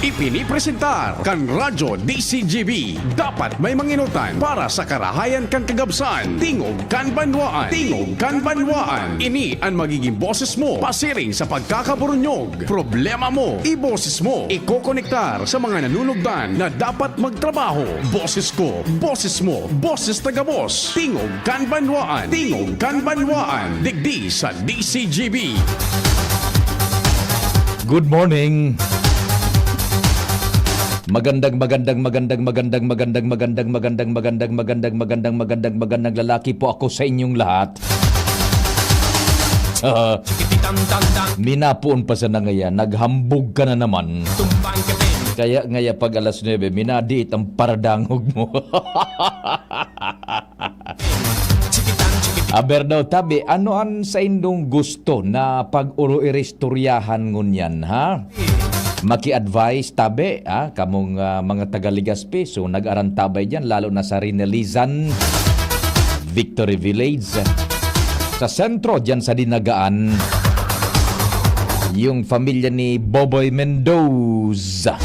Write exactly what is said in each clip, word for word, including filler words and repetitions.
Ipinipresentar kan Radyo D C G B. Dapat may manginutan para sa karahayan kan kagabsan. Tingog kan banwaan. Tingog kan banwaan. Ini an magiging boses mo pasiring sa pagkakaburunyog. Problema mo, iboses mo. Ikokonektar sa mga nanunugdan na dapat magtrabaho. Boses ko, boses mo, boses ta gabos. Tingog kan banwaan. Tingog kan banwaan. Digdi sa D C G B. Good morning. Magandang, magandang, magandang, magandang, magandang, magandang, magandang, magandang, magandang, magandang, magandang, magandang lalaki po ako sa inyong lahat. Minapoon pa sana ngaya, naghambog ka na naman. Kaya ngaya pag alas nuebe, minadiit ang paradangog mo. Aber daw, tabi, ano an saindong gusto na pag-oro-iristoryahan ngunyan, ha? Maki-advise, tabi, ha? Kamong, ah, mga taga Legazpi, so nag-arantabay diyan, lalo na sa Rinelizan, Victory Village. Sa sentro, diyan sa Dinagaan, yung pamilya ni Boboy Mendoza.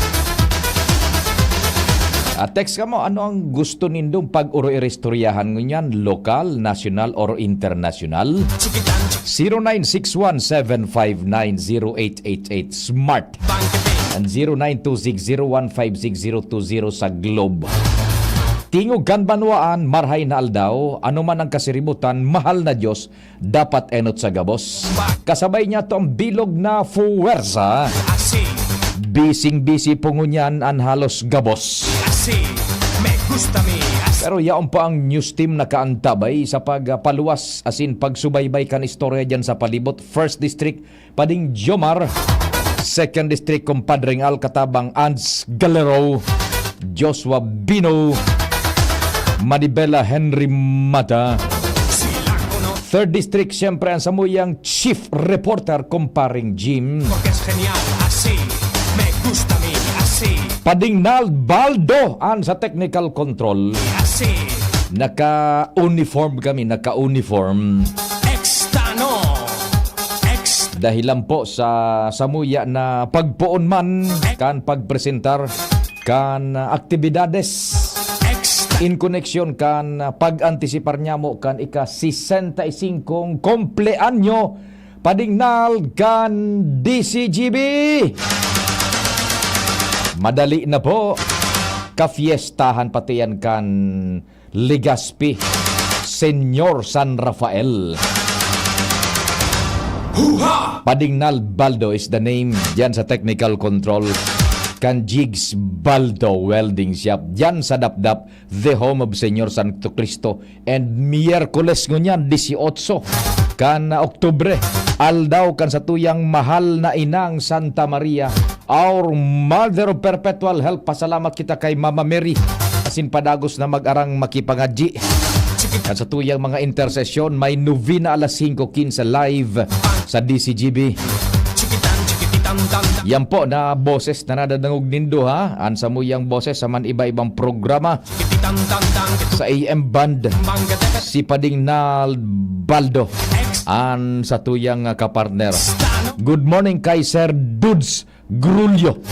Ah, text kamo, ano ang gusto nindong pag-oro-iristoryahan ngunyan? Lokal, nasyonal, or internasyonal? Zero nine six one seven five nine zero eight eight eight Smart and zero nine two six zero one five six zero two zero sa Globe. Tingog kan banwaan, marhay na aldaw, ano man ang kasiributan, mahal na Diyos, dapat enot sa gabos. Kasabay niya to ang bilog na fuwersa. Bising-bisi po ngunyan an halos gabos. Pero yaon pa ang news team nakaantabay sa pagpaluwas asin pagsubaybay kan istorya diyan sa palibot. First District, Pading Jomar. Second District, Compadreng Al, katabang Ans Galero, Joshua Bino, Manibela Henry Mata. Third District, siyempre, ang samuyang chief reporter, Compadreng Jim. Pading Nald Baldo, an sa technical control. Naka-uniform kami, naka-uniform. Dahilan po sa samuya na pagpoon man kan pagpresentar kan aktibidades in koneksyon kan pag-antisipar nyamo kan ika-sesenta y singkong kumpleanyo padingnal kan D C G B. Madali na po, kafiestahan pati yan kan Legazpi, Señor San Rafael. Huha! Padingnal Baldo is the name. Diyan sa technical control kan Jigs Baldo Welding Shop. Diyan sa Dapdap, the home of Señor Santo Cristo. And Miyerkules ngunyan, dieciocho kan Oktubre, aldaw kan satuyang mahal na inang Santa Maria, Our Mother of Perpetual Help, pasalamat kita kay Mama Mary. Asin padagos na mag-arang makipangadyi. Kan satuyang mga intersesyon, may novena alas singko quince live sa D C G B. Yan po na boses na nadadangog nindo, ha? An samuyang boses sa man iba-ibang programa sa A M band, si Pading Nald Baldo, an satuyang, ah, kapartner. Good morning kay Sir Dudes Grulyo.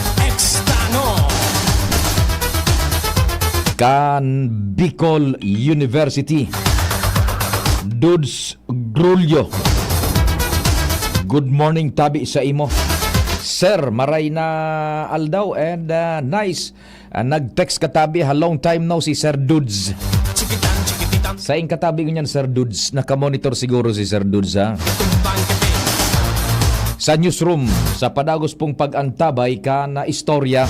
Kan Bicol University. Dudes Grulyo. Good morning, tabi sa imo. Sir, maray na aldaw and, ah, nice. Ah, nag-text katabi ha, long time no see, Sir Dudes. Saing katabi ngunyan, Sir Dudes. Nakamonitor siguro si Sir Dudes, ha? Sa newsroom, sa padagos pong pag-antabay kan istorya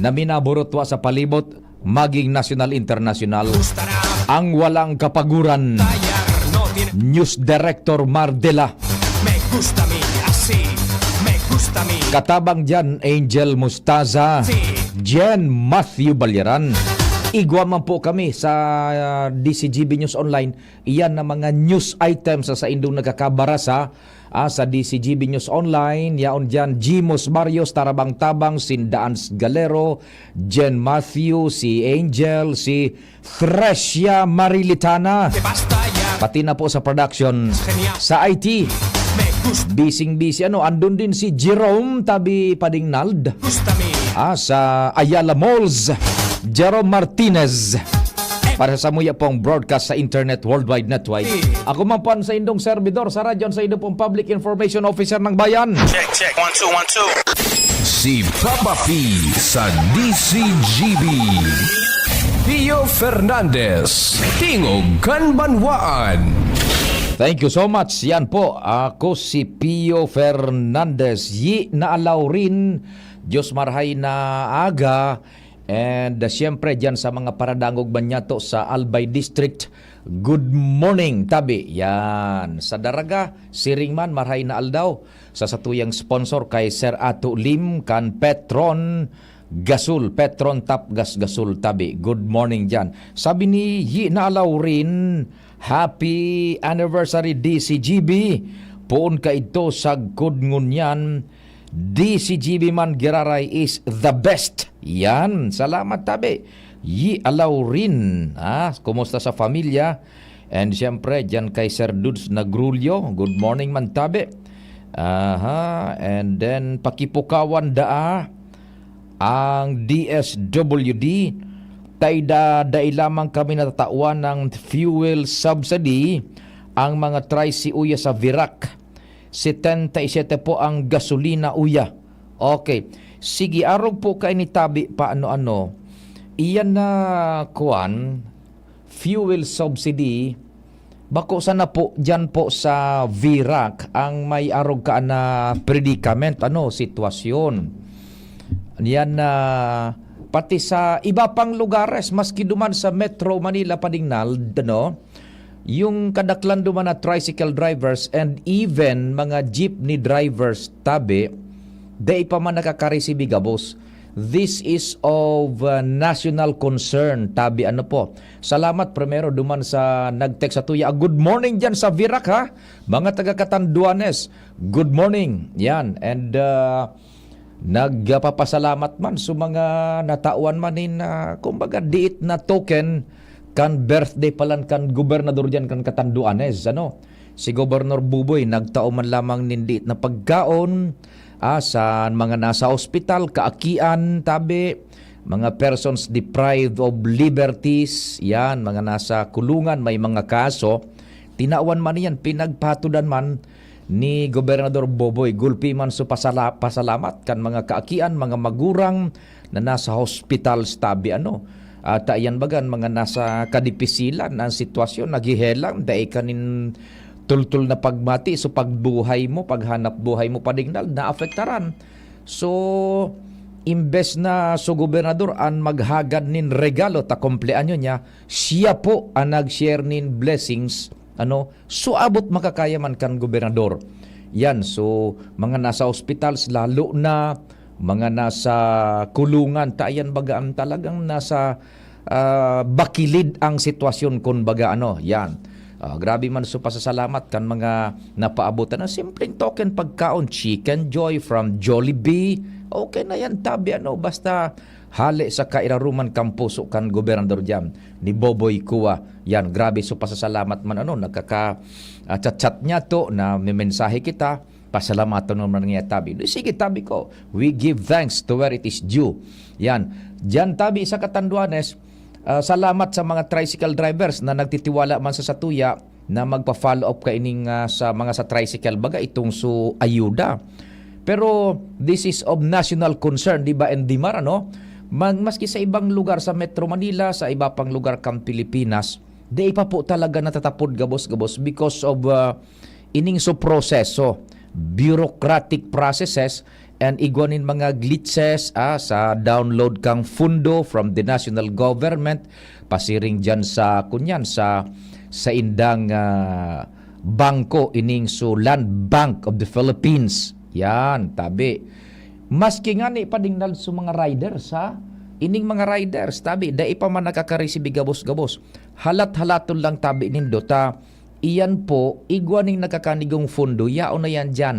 na minaburutwa sa palibot, maging nasyonal, internasyonal, ang walang kapaguran, News Director Mardela. Katabang diyan, Angel Mustaza, Jen Matthew Balyaran. Igwa man po kami sa, ah, D C G B News Online. Iyan na mga news items sa saindong nakakabarasa, ah, sa D C G B News Online. Yaon diyan, Jimos Barrios, Tarabang-tabang, Sinda Ans Galero, Jen Matthew, si Angel, si Thresia Marilitana. Pati na po sa production, sa I T. Bising-busy. Ano, andun din si Jerome, tabi Pading Nald. ah, sa Ayala Malls, Jerome Martinez. Para sa samuya pong broadcast sa Internet Worldwide Network. Ako man po ang sa indong servidor sa radyo, sa indong pong Public Information Officer ng Bayan. Check, check. One, two, one, two. Si Papa P sa D C G B. Pio Fernandez, Tingog kan Banwaan. Thank you so much. Yan po, ako si Pio Fernandez. Yi na alawrin. Diyos marhay na aga. And, uh, siyempre, dyan sa mga paradangog man niyato sa Albay District, good morning, tabi. Yan. Sa Daraga, siring man, marhay na aldaw. Sa satuyang sponsor kay Sir Ato Lim kan Petron Gasol, Petron Tap Gas Gasol, tabi. Good morning dyan. Sabi ni Yi na Alawrin, "Happy anniversary, D C G B." Poon ka idto, sagkod ngunyan, D C G B man giraray is the best. Yan. Salamat, tabi. Yi Alawrin. Ah, kumusta sa familia? And siyempre, dyan kay Sir Dudes Nagrulyo. Good morning man, tabi. Aha. And then, pakipukawan daa ang D S W D. Taida, dai lamang kami natatawan ng fuel subsidy. Ang mga tricycle sa Virac, setenta y siete po ang gasolina, uya. Okay. Sige, arog po kaini, tabi, paano-ano. Iyan na, kuwan, fuel subsidy. Bako sana po, dyan po sa Virac, ang may arog ka na predicament, ano, sitwasyon. Yan na, pati sa iba pang lugares, maski duman sa Metro Manila, Padingnal, ano, yung kadaklan duman na tricycle drivers and even mga jeepney drivers, tabi, dai pa man nakakaresibi gabos. This is of, uh, national concern, tabi, ano po. Salamat primero duman sa nag-text sa tuya. Ah, good morning dyan sa Virac, ha? Mga taga Catanduanes, good morning. Yan. And, uh, nagpapasalamat man sa mga natawan man nin, ah, kumbaga, diit na token kan birthday palan kan gobernador diyan kan Catanduanes, ano? Si Gobernador Buboy nagtao man lamang nin diit na pagkaon, ah, sa mga nasa ospital, kaakian, tabi, mga persons deprived of liberties, yan, mga nasa kulungan, may mga kaso, tinawan man yan, pinagpatudan man ni Gobernador Boboy. Gulpi man so pasala-, pasalamat kan mga kaakian, mga magurang na nasa hospital, tabi, ano. At, ah, yan bagan, mga nasa kadipisilan ang sitwasyon, naghihelang, dai kanin tultul na pagmati, so pagbuhay mo, paghanap buhay mo, Padingnal, naapektaran. So, imbes na so gobernador an maghagad nin regalo ta kumpleanyo niya, siya po ang nag-share nin blessings, ano, so abot makakaya man kan gobernador. Yan, so, mga nasa hospitals, lalo na mga nasa kulungan, ta yan baga ang talagang nasa, ah, bakilid ang sitwasyon, kun baga, ano, yan. Ah, grabe man so pasasalamat kan mga napaabot na simpleng token pagkaon, Chicken Joy from Jollibee. Okay na yan, tabi, ano, basta hale sa kairaruman kan puso kan gobernador diyan, ni Boboy Kua. Yan, grabe so pasasalamat man, ano, nagkaka-, ah, chat-chat niya to, na may mensahe kita, pasalamaton naman niya, tabi. Di, sige, tabi ko, we give thanks to where it is due. Yan. Diyan, tabi, sa Catanduanes, ah, salamat sa mga tricycle drivers na nagtitiwala man sa satuya na magpa-follow up kaining, ah, sa mga sa tricycle, baga itong su ayuda. Pero this is of national concern, di ba, Endimar, ano? Mag-, maski sa ibang lugar sa Metro Manila, sa iba pang lugar kang Pilipinas, di pa po talaga natatapod gabos-gabos because of, ah, ining su proseso, bureaucratic processes, and igwa nin mga glitches, ah, sa download kang fundo from the national government, pasiring dyan sa, kunyan, sa, sa indang, ah, bangko, ining su Land Bank of the Philippines. Yan, tabi. Maski nga ni padingnal su mga riders, ha? Ining mga riders, tabi, dai pa man nakakaresibi gabos-gabos. Halat-halaton lang, tabi, nindo ta. Iyan po, igwa ning nakakanigong fundo, yaon na yan diyan.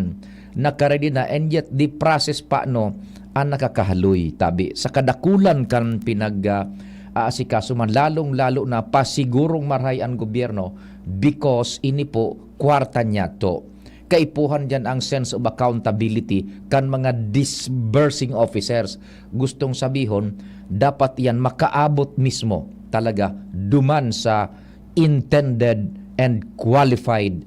Nakaredy na, and yet the process pa, no, ang nakakahaloy, tabi. Sa kadakulan kan pinag, ah, aasikaso man, lalong-lalo na pasigurong marhay an gobyerno because ini po kwarta niya to. kaipuhan diyan ang sense of accountability kan mga disbursing officers. Gustong sabihon, dapat iyan makaabot mismo talaga duman sa intended and qualified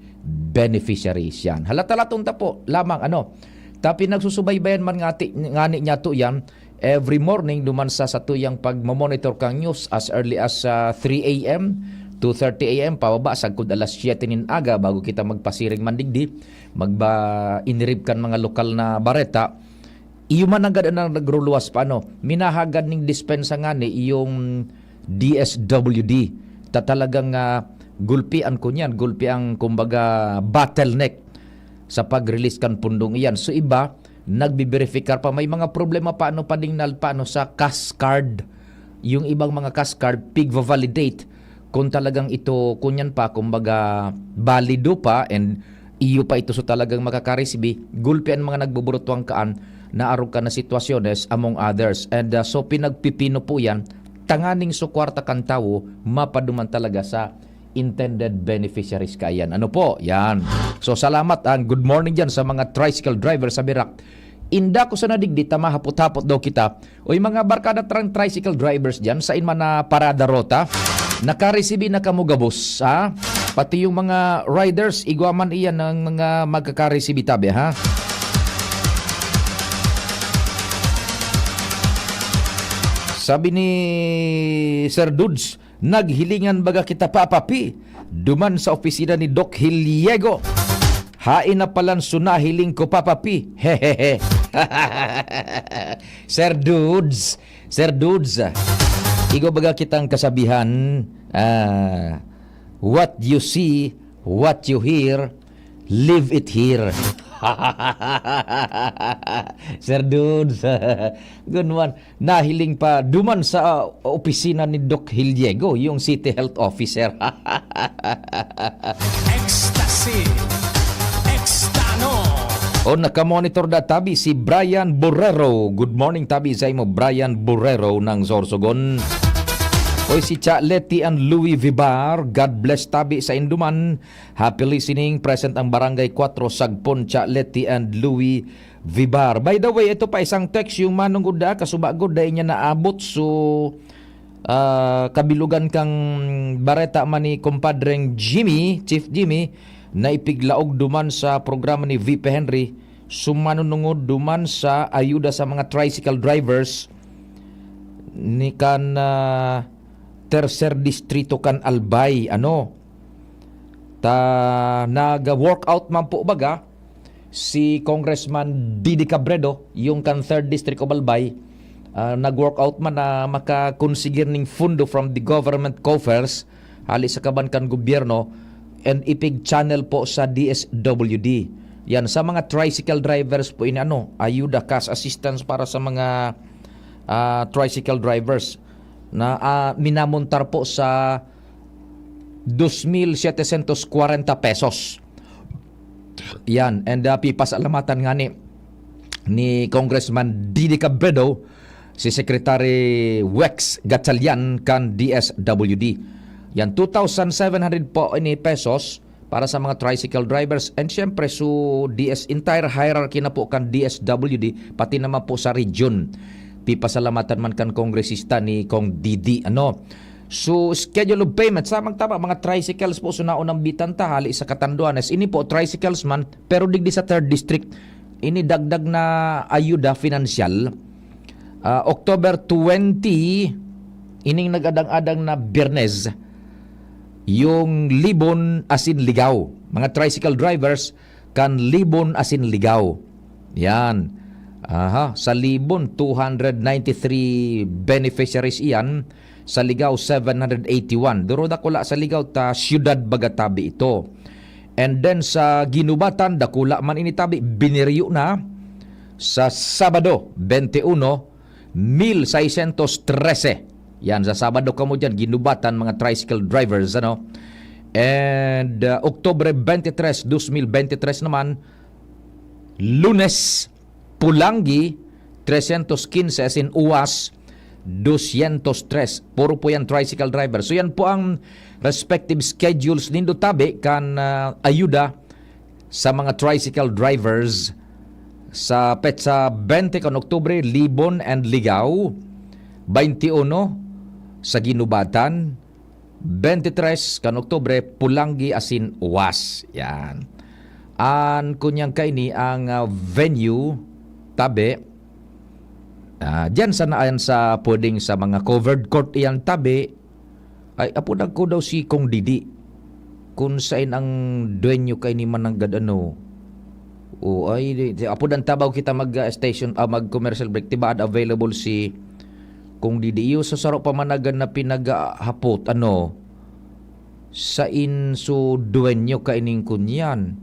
beneficiaries yan. Halata-laton ta po lamang, ano, ta pinagsusubaybayan man ngati, ngani niya to yan, every morning duman sa satuyang pagmo-monitor kang news as early as ah, three a m, two thirty a m, pababa sagkod alas siyete nin aga bago kita magpasiring man digdi, magba-, inirib kan mga lokal na bareta. Iyo man nanggad an nagruluwas pa, ano, minahagad ning dispensa ngani iyong D S W D. Ta talagang ah, gulpi an kunyan, gulpi ang, kumbaga, bottleneck sa pag-release kan pundong iyan. So iba, nagbiberifika pa, may mga problema pa, ano, padingnal pa, ano, sa cash card. Yung ibang mga cash card, pigva-validate kung talagang ito, kunyan pa, kumbaga, balido pa and iyo pa ito, so talagang makakaresibi, gulpi an mga nagbuburutwang kaan na arog ka na sitwasyones, among others. And ah, so pinagpipino po yan, tanganing su kwarta kan tawo mapaduman talaga sa intended beneficiaries kaiyan. Ano po? Yan. So salamat and good morning diyan sa mga tricycle driver sa Birak. Inda ko sana digdi ta mahapot-hapot daw kita. Oy, mga barkada, trang tricycle drivers diyan, sain man na parada rota, nakaresibi na kamo gabos, ha? Pati yung mga riders, igwa man iyan ng mga magkakaresibi tabi, ha? Sabi ni Sir Dudes, "Naghilingan baga kita, Papa P, duman sa opisina ni Doc Hiliego? Hain na palan su nahiling ko, Papa P. Hehehe." Sir Dudes, Sir Dudes, igwa baga kitang kasabihan, ah, "What you see, what you hear, leave it here." Sir Dudes, gunman, nahiling pa duman sa ah, opisina ni Doc Hiliego, yung City Health Officer. Ecstasy. Extano. O, nakamonitor na tabi si Brian Borrero. Good morning tabi sa imo, Brian Borrero ng Sorsogon. Oy, si Cha Leti and Louis Vibar, God bless tabi sa induman. Happy listening. Present ang Barangay four, Sagpon, Cha Leti and Louis Vibar. By the way, ito pa isang text yung manungod da, kasuba gud, dai niya naabot. So, ah, kabilugan kang bareta man ni Compadreng Jimmy, Chief Jimmy, na ipiglaog duman sa programa ni V P Henry, sumanunungod duman sa ayuda sa mga tricycle drivers ni kan ah, tercer distrito kan Albay. Ano? Ta nag-workout man po baga si Congressman Didi Cabredo, yung kan third District of Albay, ah, nag-workout man na makakonsigir ning fundo from the government coffers, hali sa kaban kan gobyerno, and ipig-channel po sa D S W D. Yan, sa mga tricycle drivers po ini, ano, ayuda, cash assistance para sa mga ah, tricycle drivers na ah, minamontar po sa dos mil setecientos kwarenta pesos. Yan. And ah, pipasalamatan nga ni, ni Congressman Didi Cabredo, si Secretary Wex Gatchalian kan D S W D. Yan, two thousand seven hundred po ini pesos para sa mga tricycle drivers. And syempre, so D S, entire hierarchy na po kan D S W D, pati naman po sa region. Pipasalamatan man kan kongresista ni Cong Didi, ano. So, schedule of payment, sa magtama, mga tricycles po, so naunambitan ta, hali sa Catanduanes. Ini po, tricycles man, pero digdi sa third district. Ini dagdag na ayuda financial. Ah, October twenty, ining nag-adang-adang na Biyernes, yung Libon asin Ligao. Mga tricycle drivers kan Libon asin Ligao. Yan. Aha, sa Libon, two hundred ninety-three beneficiaries iyan. Sa Ligao, seven hundred eighty-one. Duro dakula sa Ligao ta siyudad baga tabi ito. And then sa Ginubatan, dakula man ini tabi, biniryo na. Sa Sabado, twenty-one, mil seiscientos trese. Yan, sa Sabado kamo dyan, Ginubatan, mga tricycle drivers, ano? And uh, Oktubre twenty-three, dos mil twenty-three naman, Lunes, Pulangi, trescientos quince, as in Uwas, doscientos tres. Puro po yan tricycle driver. So yan po ang respective schedules nindo tabi kan ah, ayuda sa mga tricycle drivers sa petsa bente kan Oktubre, Libon and Ligao, bainti uno sa Ginubatan, bente tres kan Oktubre, Pulanggi asin Uwas. Yan. An kunyang kaini ang, ah, venue, tabi. Ah, diyan sana, ayan, sa pwedeng sa mga covered court iyan, tabi. Ay, apo, nagko daw si Kong Didi. Kun sain ang duenyo kaini mananggad, ano. O, ay, di, di, apo, dan tabaw kita mag, ah, station, ah, mag commercial break. Tibaad available si Kong Didi. Iyo, sa saro pa mananggad na pinaghahapot, ano. Sain so duenyo kaining kunyan.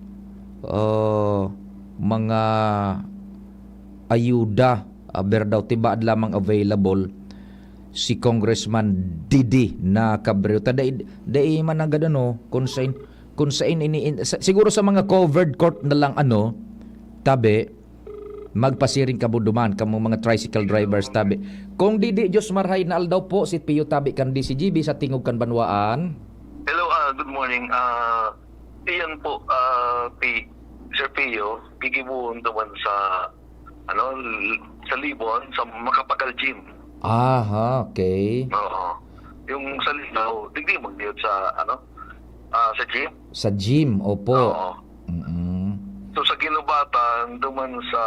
Ah, mga ayuda, aber daw, tibaad lamang available si Congressman Didi na Cabrera. Ta dai, dai mananggad, ano, kung sain, kung sain ini, in, sa, siguro sa mga covered court na lang, ano, tabi, magpasiring kamo duman, kamo mga tricycle drivers, tabi. Kong Didi, Diyos marhay na aldaw po, si Pio tabi kan D C G B sa Tingog kan Banwaan. Hello, ah, good morning. Ah, iyan po, ah, P-, Sir Pio, gigibohon duman sa, ano, l-, sa Libon, sa Makapagal Gym. Aha, okay. Oo. Yung sa Ligao, digdi magdiyot sa, ano, ah, sa gym. Sa gym, opo. Oo. Mm. So, sa Ginubatan, duman sa,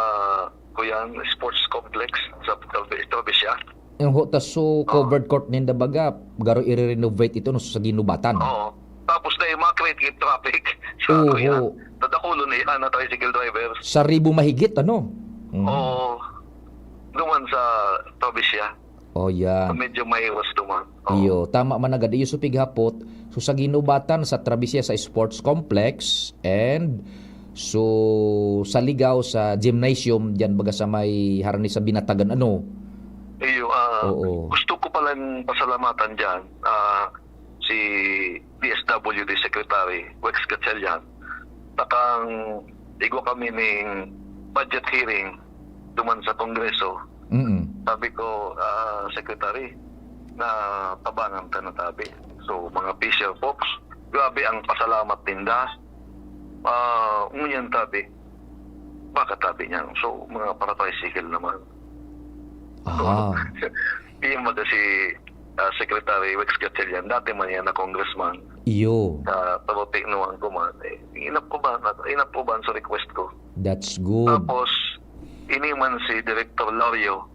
kuyan, sports complex sa Trabe-, Trabesia. Yung ho, tas so, Oo. covered court ninda baga, garo i-renovate ito, no, sa Ginubatan. Oo. Tapos na yung mga create traffic sa, Oho. kuyan. Tadakulo na yan na tricycle driver. Sa ribo mahigit, ano? Mm. Oo. Duman sa Trabesia. Oh, yan. Medyo maiwas duman. Oo. Iyo, tama man agad. Iyo, so pighapot. So, sa Ginubatan, sa Trabesia, sa sports complex, and so, sa Ligao, sa gymnasium, diyan baga sa may harani sa Binatagan, ano? Iyo, ah, Oo. gusto ko palang pasalamatan diyan, ah, si D S W D Secretary Wex Gatchalian. Takang igwa kami ning budget hearing duman sa Kongreso. Mm. Sabi ko, "Ah, Secretary, natabangan ka na tabi." So, mga fisher folks, grabe ang pasalamat ninda. Ah, ngunyan tabi, baka tabi niya. So, mga para-tricycle naman. Aha. Di yung baga si, ah, Secretary Wex Gatchalian, dati man yan na congressman. Iyo. Sa Tabote, inuwan ko man. Eh, inap ko ba, inap ko ba sa request ko? That's good. Tapos, ini man si Director Lario,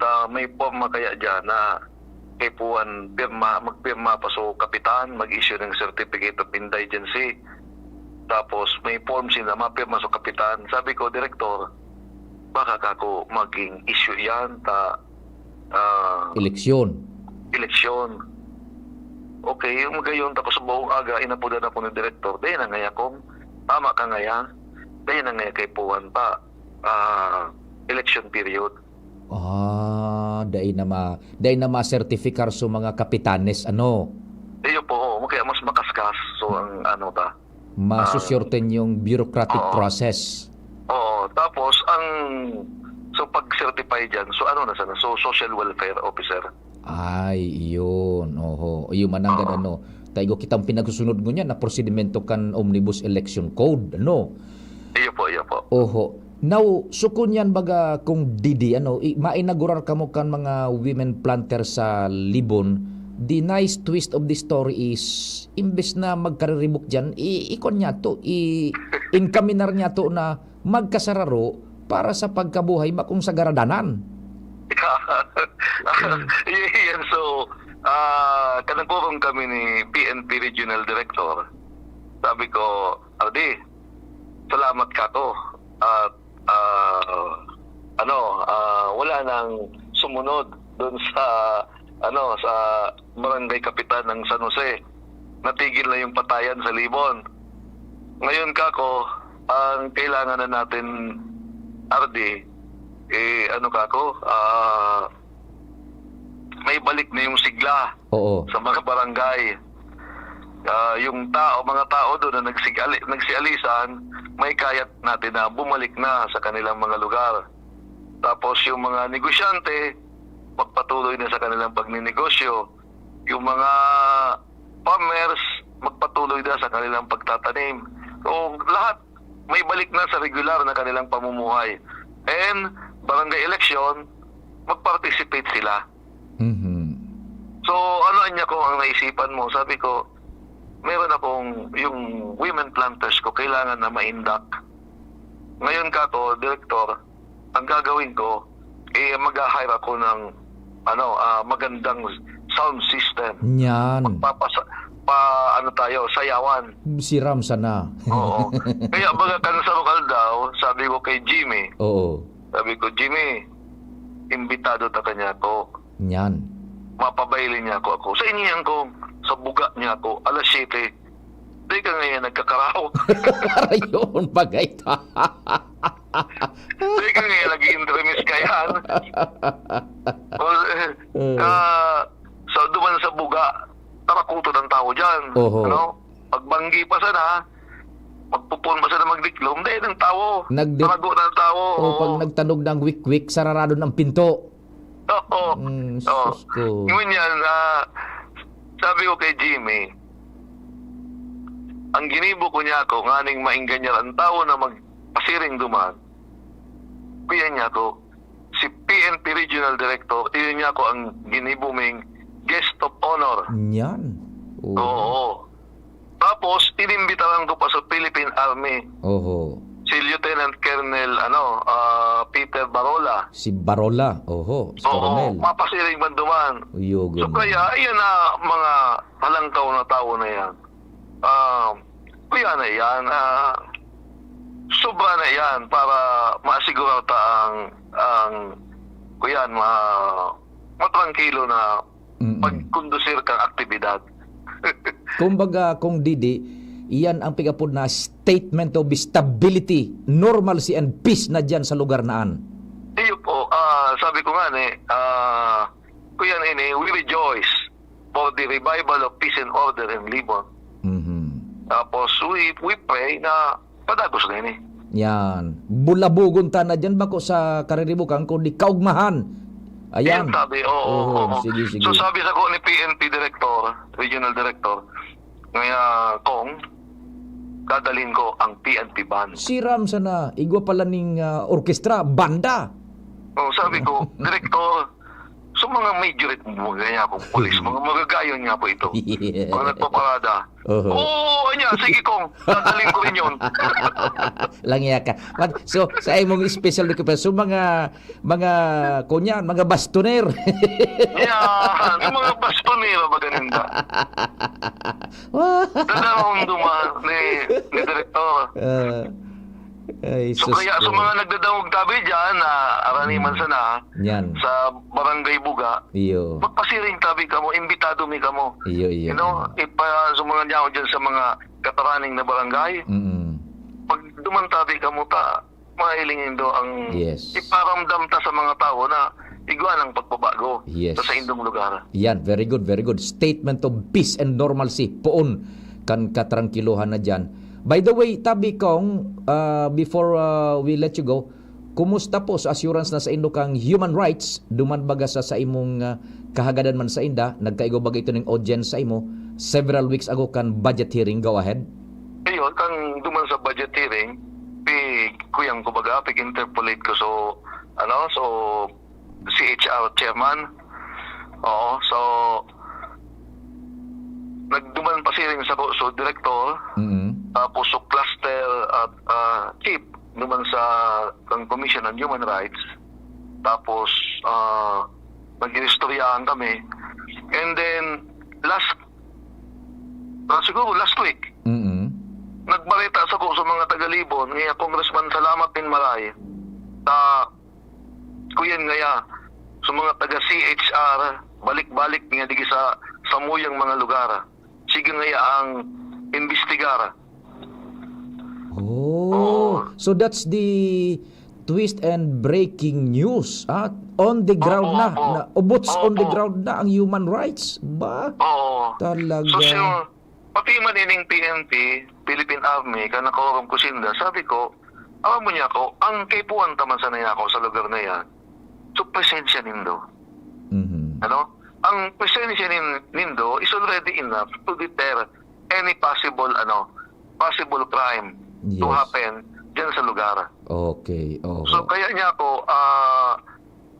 ta may porma kaya dyan na kay Puan pirma, magpirma pa so kapitan, mag-issue ng certificate of indigency. Tapos may form sila, mapirma so kapitan. Sabi ko, "Direktor, baka kako maging issue yan ta, ah, Eleksyon. eleksyon." Okay, yung gayon, tapos buong aga, inapudan ako ni Direktor. Dahil na ngaya kong, tama ka ngaya. Dahil na ngaya kay Puan pa, ah, election period. Ah, dai na ma-, dai na ma-sertifikar so mga kapitanes, ano? Iyo po, oo. Kaya mas makaskas. So, ang ano ta, Masusurten yung bureaucratic Oo. process. Oo. Tapos, ang, so, pag-certify dyan, so, ano na sana? So, social welfare officer. Ay, iyon. Oho. Iyo, mananggad, Oo. ano. Taigo kitang pinagsusunod ngunyan na prosedimento kan Omnibus Election Code, ano? Iyo po, iyo po. Oho. Now, so kunyan baga kung didi, ano, i-, mainagurar kamo kan mga women planter sa Libon, the nice twist of the story is, imbes na magkariribok diyan, i-, ikon niya to, i-encaminar niya to na magkasararo para sa pagkabuhay bakong sa garadanan. Iyan, so, ah, kanagurong kami ni P N P Regional Director. Sabi ko, "Ardi, salamat kako." At, ah, ano, ah, wala nang sumunod dun sa, ano, sa barangay kapitan ng San Jose. Natigil na yung patayan sa Libon. Ngayon kako, ang kailangan na natin, Ardi, eh, ano kako, ah, may balik na yung sigla Oo. sa mga barangay. Ah, yung tao, mga tao doon na nagsig-, nagsialisan, may kayat natin na bumalik na sa kanilang mga lugar. Tapos yung mga negosyante, magpatuloy na sa kanilang pagninegosyo. Yung mga farmers, magpatuloy na sa kanilang pagtatanim. So, lahat maibalik na sa regular na kanilang pamumuhay. And barangay election, mag-participate sila. Mhm. So, ano, anya ko, ang naisipan mo? Sabi ko, meron akong, yung women planters ko, kailangan na ma-induct. Ngayon, Kato, Direktor, ang gagawin ko, eh, mag-hire ako ng, ano, ah, magandang sound system. Yan. Magpapasa-, pa, ano tayo, sayawan. Siram sana. Oo. Kaya baga kan sa lokal daw, sabi ko kay Jimmy, Oo. sabi ko, "Jimmy, imbitado ta kanya to." Yan. Mapabailin niya ako, ako. Sa iniyan ko, sa buga niya ako, alas siyete. Di ka ngayon nagkakaraw. Rayon, bagay ta. Di ka ngayon nag-i-entremis ka yan. Well, eh, Mm. ah, sa duman sa buga, tarakuto ng tao dyan. Oho. Ano? Pagbanggi pa sana, magpupon pa sana magdiklom, dahil ng tao. Nagdi- Tarago ng tao. O, pag Oo. nagtanog ng wikwik, sararado ng pinto. Oo. Mm, Oo. sus ko. Ngunyan, ah, sabi ko kay Jimmy, ang ginibo ko niya ako, nganing maingganyan ang tao na magpasiring duman, kuya niya ako, si P N P Regional Director, iyon niya ako ang ginibo ming guest of honor. Yan. Oo. Oo. Tapos, inimbitaran ko pa sa Philippine Army. Oho. Si Lieutenant Colonel, ano, ah, Peter Barola. Si Barola, oho, si Oo, Coronel. Mapasiring man duman. Uyo, So, ganun. kaya, ayan na mga halangkaw na tao na yan. Ah, kuya na yan, ah, sobra na yan para maasigurar ta ang, ang, kuya, ma-, matrangkilo na Mm-mm. pagkondusir kang aktibidad. Kumbaga, Kong Didi, iyan ang pig-apod na statement of stability, normalcy, and peace na diyan sa lugar na an. Iyo po, ah, sabi ko nga ni, ah, Kuya Nene, we rejoice for the revival of peace and order in Libon. Mhm. Tapos, we, we pray na padagos na ini. Yan. Bulabugon ta na diyan, bako sa kariribukan, kundi kaugmahan. Ayan. Yan sabi, oo, Oo, oo. sige, sige. So, sabi sa ko ni P N P Director, Regional Director, nga, "Kong, dadalhin ko ang P N P band." Siram sana, igwa pala ning, ah, orkestra, banda. Oh, sabi ko, "Direktor, so mga majorette mo, ganyan akong pulis, mga magagayon nga po ito. Mga nagpaparada." Oho. "Oo, anya, sige, Kong, dadalhin ko rin yun." Langya ka. But, so, sa imong special request, so mga, mga, kunyan, mga bastoner. Yan, yung mga bastonero, maganinda. Dadalhin duman ni, ni Direktor. Ah. Ay, So, sus kaya sa ko. mga nagdadangog tabi dyan, na arani man Mm. sana, Yan. sa Barangay Buga, Iyo. magpasiring tabi kamo, imbitado mi kamo. Iyo, iyo. You know, ipa-, sa mga niyaw dyan sa mga kataraning na barangay, Mm. pag duman tabi kamo ta, mahiling nindo ang Yes. iparamdam ta sa mga tao na igwa ng pagbabago Yes. sa saindong lugar. Yan, very good, very good. Statement of peace and normalcy. Poon kan katrangkilohan na diyan. By the way, tabi kong, ah, before, ah, we let you go, kumusta po sa assurance na saindo kang human rights, duman baga sa, sa imong, ah, kahagadan man sainda, nagkaigo baga ito ning audience sa imo, several weeks ago kan budget hearing, go ahead. Ayun, kang duman sa budget hearing, pi-, kuyang ko baga, pig-interpolate ko. So, ano, so, C H R chairman. Oo, so, nagduman pasiring sako, so, direktor, Mm. tapos so, cluster at, ah, chief, duman sa, kang Commission on Human Rights. Tapos, ah, nag-iistoryahan kami. And then, last, ah, siguro last week, Mm. nagbalita sako sa mga taga Libon, nga Congressman Salamat nin Maray, ta kuyan ngaya, sa mga taga C H R, balik-balik nga digi sa samuyang mga lugar. Sige ngaya ang imbestigar. Oh, Oo. so that's the twist and breaking news, ah? On the ground Opo, na, opo. na, o boots on the Opo. ground na ang human rights. Ba? Oo. Talaga. So, sir, pati man ining P N P, Philippine Army, kan nakaorom ko sinda, sabi ko, "Alam mo niya ako, ang kaipuhan ta man sana niya ako sa lugar na yan, so presensya nindo." Mhm. Ano? Ang presensya nin-, nindo is already enough to deter any possible, ano, possible crime to Yes. happen dyan sa lugar. Okay, oho. So, kaya niya ako, ah,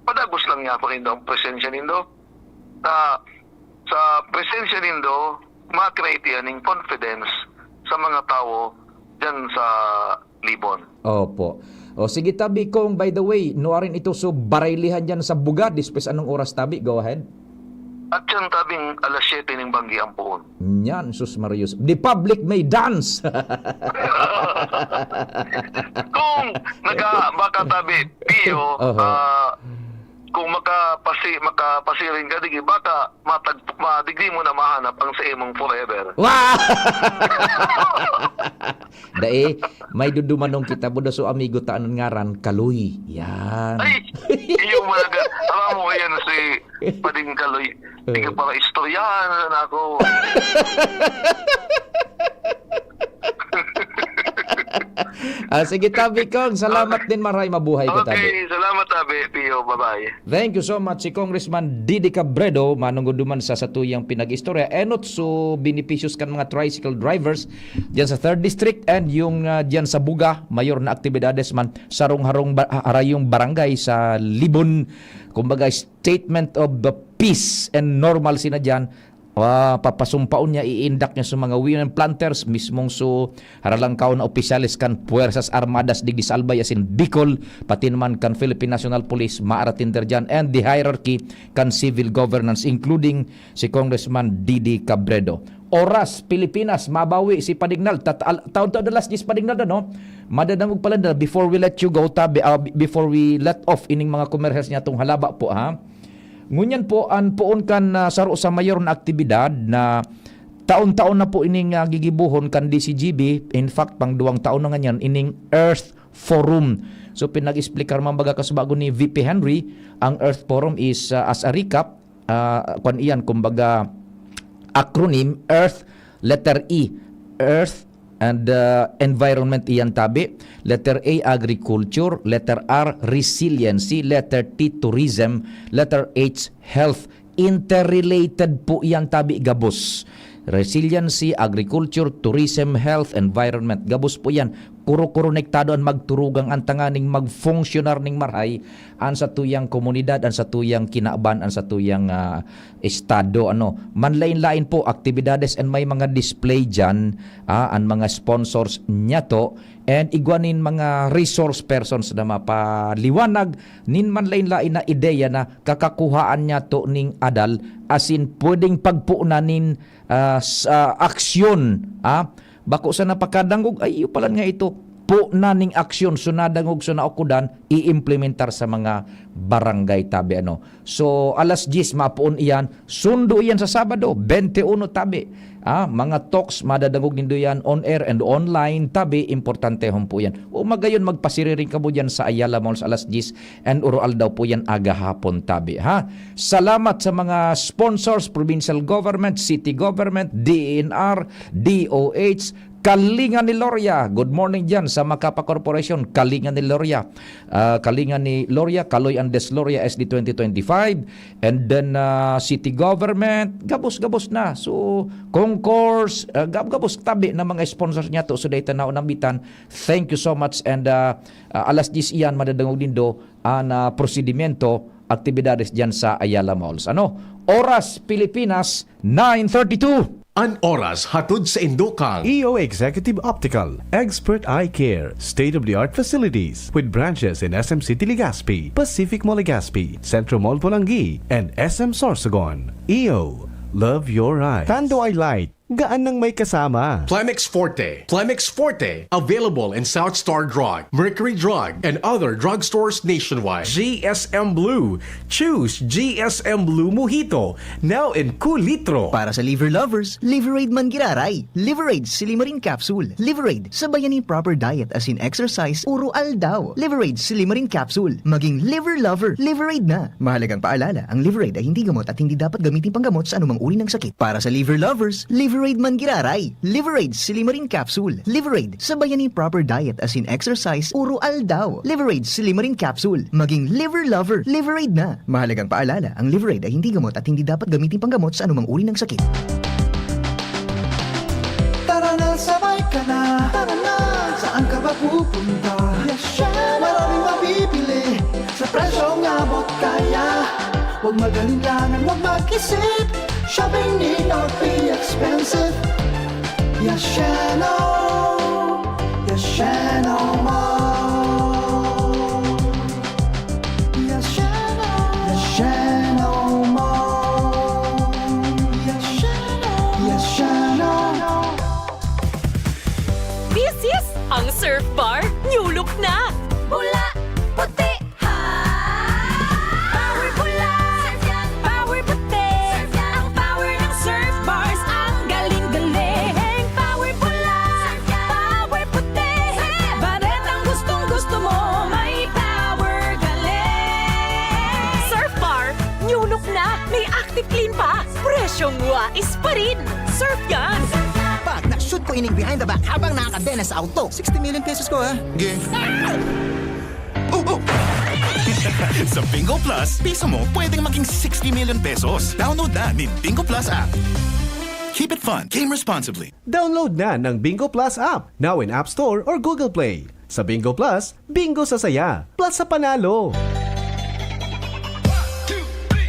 padagos lang niya ako nindo ang presensya nindo. Sa, sa presensya nindo, ma-create yan yung confidence sa mga tao dyan sa Libon. Opo. O, sige, tabi kong, by the way, nuarin ito so baraylihan dyan sa Bugad, despues anong oras, tabi? Go ahead. At yan, tabing alas siyete ning banggi ang puon. Yan, sus Marius. The public may dance! Kung naka, baka tabi, Pio, Oho. ah, kung makapasi-, makapasiring ka, digi, baka matag-, ma-, digdi mo na mahanap ang sa imong forever. Wow! Dai, may dudumanon kita, buda so amigo ta, anong ngaran? Kaloy. Yan. Ay, iyo man agad. Alam mo, yan si Pading Kaloy. Sige, para istoryahan na ako. Ah, sige, tabi kong. Salamat din, maray. Mabuhay ka, tabi. Okay, salamat, tabi. Pio, bye-bye. Thank you so much, si Congressman Didi Cabredo, manunggod duman sa satuyang pinag-istorya. Enot so beneficios kan mga tricycle drivers diyan sa third District and yung, ah, diyan sa Buga, mayor na aktibidades man, sarong harong ba-, harayong barangay sa Libon, kumbaga, statement of the peace and normalcy na diyan. Ah, papasumpaon niya, iindak niya sa mga women planters, mismong so haralangkaw na opisyales kan Puwersas Armadas digdi sa Albay asin Bicol, pati naman kan Philippine National Police, maaratinder diyan, and the hierarchy kan civil governance, including si Congressman Didi Cabredo. Oras, Pilipinas, mabawi si Padignal. Tat-, al-, taon-taon na last days Padignal na, no? Madadangog pala na, before we let you go, tabi, ah, b-, before we let off ining mga commercials niya tong halaba po, ha? Ngunyan po, an poon kan, ah, saro sa mayor na aktibidad na taon-taon na po ining, ah, gigibohon kan D C G B. In fact, pang duwang taon na nganyan, ining Earth Forum. So, pinag-explicar man baga kasubago ni V P Henry, ang Earth Forum is, ah, as a recap, ah, kwan iyan, kumbaga, acronym, Earth, letter E, Earth and, ah, Environment iyan tabi, letter A, Agriculture, letter R, Resiliency, letter T, Tourism, letter H, Health. Interrelated po iyan tabi gabos. Resiliency, agriculture, tourism, health, environment. Gabos po iyan. Kuro-konektado an magturugang an tanganing magfunksyonar ning marahay an satuyang komunidad, an satuyang kinaban, an satuyang, ah, estado, ano. Manlain-lain po, aktibidades and may mga display diyan, ah, an mga sponsors niyato, and igwa nin mga resource persons na mapaliwanag nin manlain-lain na ideya na kakakuhaan niyato ning adal, asin pwedeng pagpunan nin, ah, s-, ah, aksyon, ah. Bako sana pakadangog, ay, iyo palan nga ito. Punan ning aksyon, so nadangog, so naukodan, iimplementar sa mga barangay tabi, ano. So, alas diyes mapoon iyan, sundo iyan sa Sabado, bente uno tabi. Ah, mga talks, madadangog nindo yan on air and online tabi, importantehon po yan. O magayon, magpasiriring kamo diyan sa Ayala Malls alas diyes and Oro Aldaw po yan, aga hapon tabi, ha. Salamat sa mga sponsors, provincial government, city government, D E N R, D O H, Kalinga ni Loria, good morning diyan sa Macapa Corporation. Kalinga ni Loria, ah, Kalinga ni Loria, Kaloy Andes Loria, S D twenty twenty-five, and then, ah, city government, gabos-gabos na. So, concourse, ah, gab-, gabos tabi na mga sponsors niyato. So, dahil tanaw nambitan, thank you so much. And, ah, ah, alas diyes iyan, madadangog nindo an, ah, prosedimento, aktibidades diyan sa Ayala Malls. Ano? Oras, Pilipinas, nine thirty-two. An oras hatod saindo kan E O Executive Optical, expert eye care, state-of-the-art facilities with branches in S M City Legazpi, Pacific Mall Legazpi, Centro Mall Polangui, and S M Sorsogon. E O, love your eyes. Tando Eye Light, gaan nang may kasama. Plemex Forte. Plemex Forte, available in South Star Drug, Mercury Drug, and other drugstores nationwide. G S M Blue. Choose G S M Blue Mojito, now in kulitro. Para sa liver lovers, Liverade man giraray. Liverade Silimarin Capsule. Liverade, sabayan ni proper diet as in exercise, uro aldaw. Liverade Silimarin Capsule. Maging liver lover, Liverade na. Mahalagang paalala, ang Liverade ay hindi gamot at hindi dapat gamitin panggamot sa anumang uri ng sakit. Para sa liver lovers, Liverade man giraray. Liverade Silimarin Capsule. Liverade, sabayan ni proper diet as in exercise, uro aldaw. Liverade Silimarin Capsule. Maging liver lover, Liverade na. Mahalagang paalala, ang Liverade ay hindi gamot at hindi dapat gamitin panggamot sa anumang uri ng sakit. Tara na, sabay ka na. Tara na, saan ka ba? Pupunta, maraming mabibili sa presyong abot kaya. Huwag mag-alinlangan, huwag mag-isip. Shopping need not be expensive. Yashano, Yashano Mall. Yashano, Yashano Mall. Yashano, Yashano. This is ang Surf Bar New Look na! Pula, puti, ha! Power pula! Surf yan! Power puti! Surf yan! Ang power ng Surf Bars, ang galing-galing! Power pula! Surf yan! Power puti! Surf yan! Baretang gustong-gusto mo, may power galing! Surf Bar New Look na! May Active Clean pa! Presyong wais pa rin! Surf yan! Pag na-shoot ko ining behind the back habang nakakadena sa auto, sixty million pesos ko, ha? Ge. Oh, oh. Sa Bingo Plus, piso mo pwedeng maging sixty million pesos. Download na ni Bingo Plus app. Keep it fun. Game responsibly. Download na ng Bingo Plus app, now in App Store or Google Play. Sa Bingo Plus, bingo sa saya, plus sa panalo.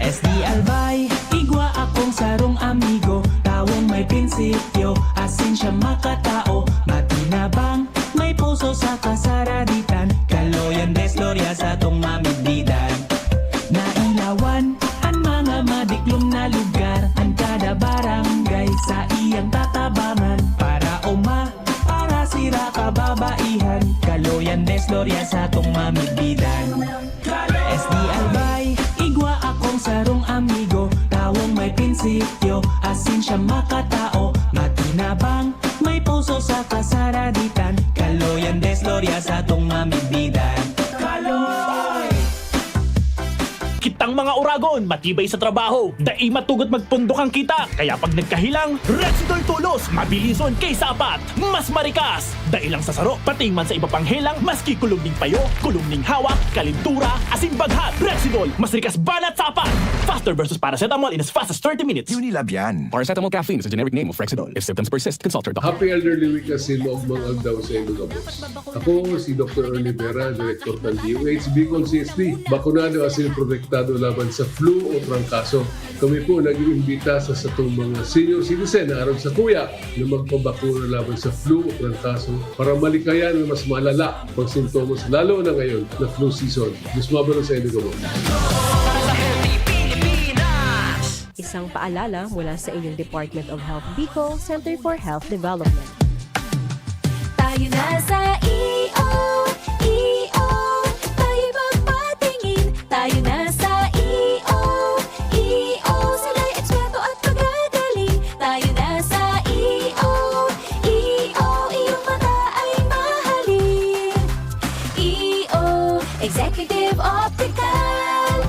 S D Albay, igwa akong sarong amigo, tawong may prinsipyo, asin siya makatao, matinabang, may puso sa kasaraditan, kaloyan, desloria sa tong mamidbidan. Nailawan an mga madiklom na lugar, an kada barangay sa iyang tatabangan, para uma, para sira kababaihan, kaloyan, desloria sa tong mamidbidan. S D Albay, igwa akong sarong amigo, tawong may prinsipyo, asin siya makatao, matinabang, may puso sa kasaraditan, kaloyan, desloria sa tong mamidbidan. Kaloy! Kitang mga oragon, matibay sa trabaho, dai matugod magpundok ang kita. Kaya pag nagkahelang, Rexidol Tulos, mabilison kay sapat, mas marikas. Dai lang sa saro, pati man sa iba pang helang, maski kulog ning payo, kulog ning hawak, kalintura, asin baghat. Rexidol, mas rikas banat sa apat. Faster versus paracetamol in as fast as thirty minutes. Unilab yan. Paracetamol caffeine is a generic name of Rexidol. If symptoms persist, consult your doctor. Happy Elderly Week asin maogmang aldaw sa inyo gabos. Ako si Doktor Ernie Vera, Direktor kan D O H Bicol C S D. Bakunado asin protektado laban sa flu o trangkaso. Kami po nag-iimbita sa satong mga senior citizen na arog sakuya na magpabakuna laban sa flu o trangkaso para malikayan na mas malala pag sintomas, lalo na ngayon na flu season. Mas mabalon sa inyo gabos. Isang paalala mula sa inyong Department of Health Bicol, Center for Health Development. Tayo na sa E O, E O, tayo magpatingin. Tayo na sa E O, E O, sila'y eksperto at pagagaling. Tayo na sa E O, E O, iyong mata ay mahalin. E O, Executive Optical.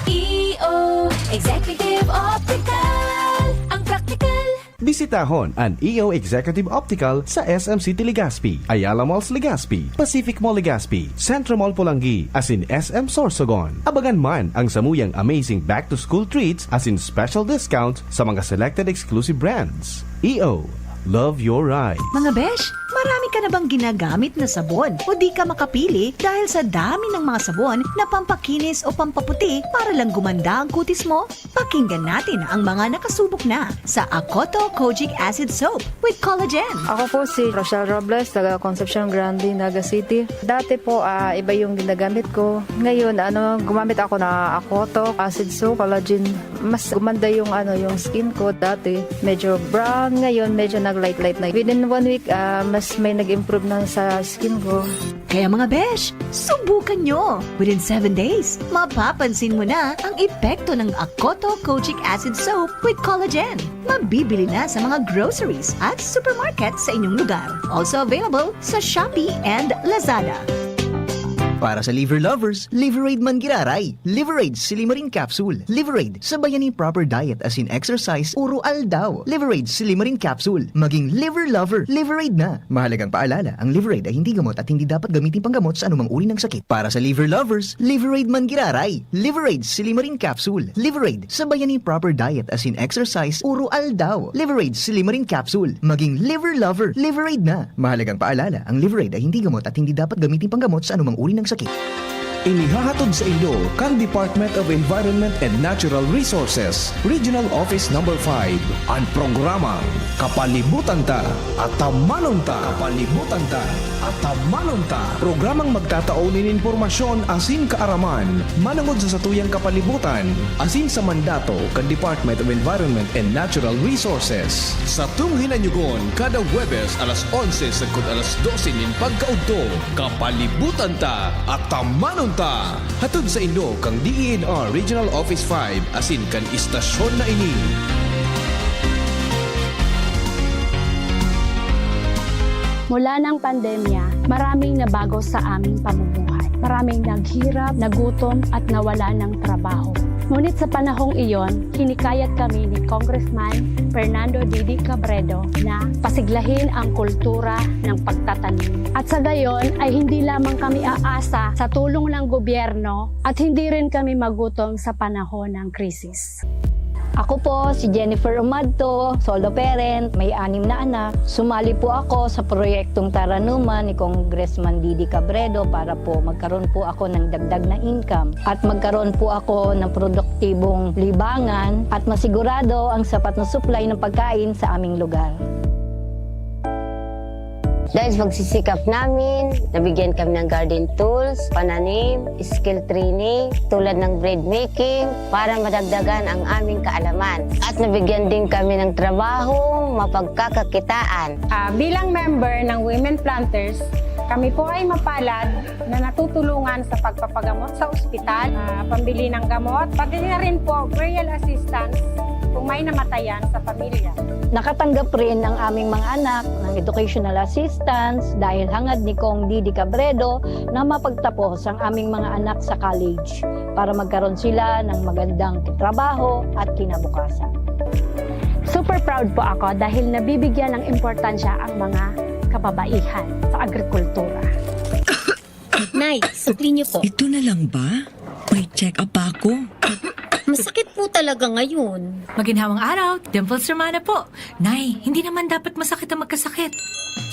E O, Executive Optical. Ang praktikal. Bisitahon an E O Executive Optical sa S M City Legazpi, Ayala Malls Legazpi, Pacific Mall Legazpi, Centro Mall Polangui, asin S M Sorsogon. Abangan man ang samuyang amazing back-to-school treats asin special discount sa mga selected exclusive brands. E O, love your ride. Mga besh, marami ka na bang ginagamit na sabon o di ka makapili dahil sa dami ng mga sabon na pampakinis o pampaputi para lang gumanda ang kutis mo? Pakinggan natin ang mga nakasubok na sa Akoto Kojic Acid Soap with Collagen. Ako po si Rochelle Robles, taga Concepcion Grande, Naga City. Dati po, ah, iba yung ginagamit ko. Ngayon, ano, gumamit ako na Akoto Acid Soap, Collagen. Mas gumanda yung, ano, yung skin ko. Dati, medyo brown. Ngayon, medyo nag-light-light na. Within one week, ah, mas may nag-improve na sa skin ko. Kaya mga besh, subukan nyo! Within seven days, mapapansin mo na ang epekto ng Akoto Kojic Acid Soap with Collagen. Mabibili na sa mga groceries at supermarket sa inyong lugar. Also available sa Shopee and Lazada. Para sa liver lovers, Liveraid man giraray. Liveraid Silimarin Capsule. Liveraid, sabayan ni proper diet asin exercise uro aldaw. Liveraid Silimarin Capsule. Maging liver lover, Liveraid na. Mahalagang paalala, ang Liveraid ay hindi gamot at hindi dapat gamitin panggamot sa anumang uri ng sakit. Para sa liver lovers, Liveraid man giraray. Liveraid Silimarin Capsule. Liveraid, sabayan ni proper diet asin exercise uro aldaw. Liveraid Silimarin Capsule. Maging liver lover, Liveraid na. Mahalagang paalala, ang Liveraid ay hindi gamot at hindi dapat gamitin panggamot sa anumang uri ng sakit. Inihahatod sa inyo kan Department of Environment and Natural Resources, Regional Office Number five, an programang Kapalibutan Ta, Atamanon Ta. Kapalibutan Ta, Atamanon Ta. Programang magtatao nin impormasyon asin kaaraman manongod sa satuyang kapalibutan asin sa mandato kan Department of Environment and Natural Resources. Satong hinanyugon kada Huwebes alas onse sagkod alas dose nin pagkaudto, Kapalibutan Ta, Atamanon Ta. Hatod sa inyo kan D E N R Regional Office five asin kan istasyon na ini. Mula ng pandemya, maraming nabago sa aming pamumuhay. Maraming naghirap, nagutom at nawala ng trabaho. Ngunit sa panahong iyon, hinikayat kami ni Congressman Fernando Didi Cabredo na pasiglahin ang kultura ng pagtatanim. At sa gayon ay hindi lamang kami aasa sa tulong ng gobyerno at hindi rin kami magutom sa panahon ng krisis. Ako po si Jennifer Umadto, solo parent, may anim na anak. Sumali po ako sa proyektong Taranuman ni Congressman Didi Cabredo para po magkaroon po ako ng dagdag na income at magkaroon po ako ng produktibong libangan at masigurado ang sapat na supply ng pagkain sa aming lugar. Dahil sa pagsisikap namin, nabigyan kami ng garden tools, pananim, skill training, tulad ng bread making, para madagdagan ang aming kaalaman. At nabigyan din kami ng trabaho, mapagkakakitaan. Ah, bilang member ng Women Planters, kami po ay mapalad na natutulungan sa pagpapagamot sa ospital, ah, pambili ng gamot, pati na rin po burial assistance kung may namatayan sa pamilya. Nakatanggap rin ang aming mga anak ng educational assistance dahil hangad ni Cong Didi Cabredo na mapagtapos ang aming mga anak sa college para magkaroon sila ng magandang trabaho at kinabukasan. Super proud po ako dahil nabibigyan ng importansya ang mga kababaihan sa agrikultura. Nay, sukli niyo po. Ito na lang ba? May check-up pa ako. Masakit po talaga ngayon. Maginhawang araw, Dimples Romana po. Nay, hindi naman dapat masakit ang magkasakit.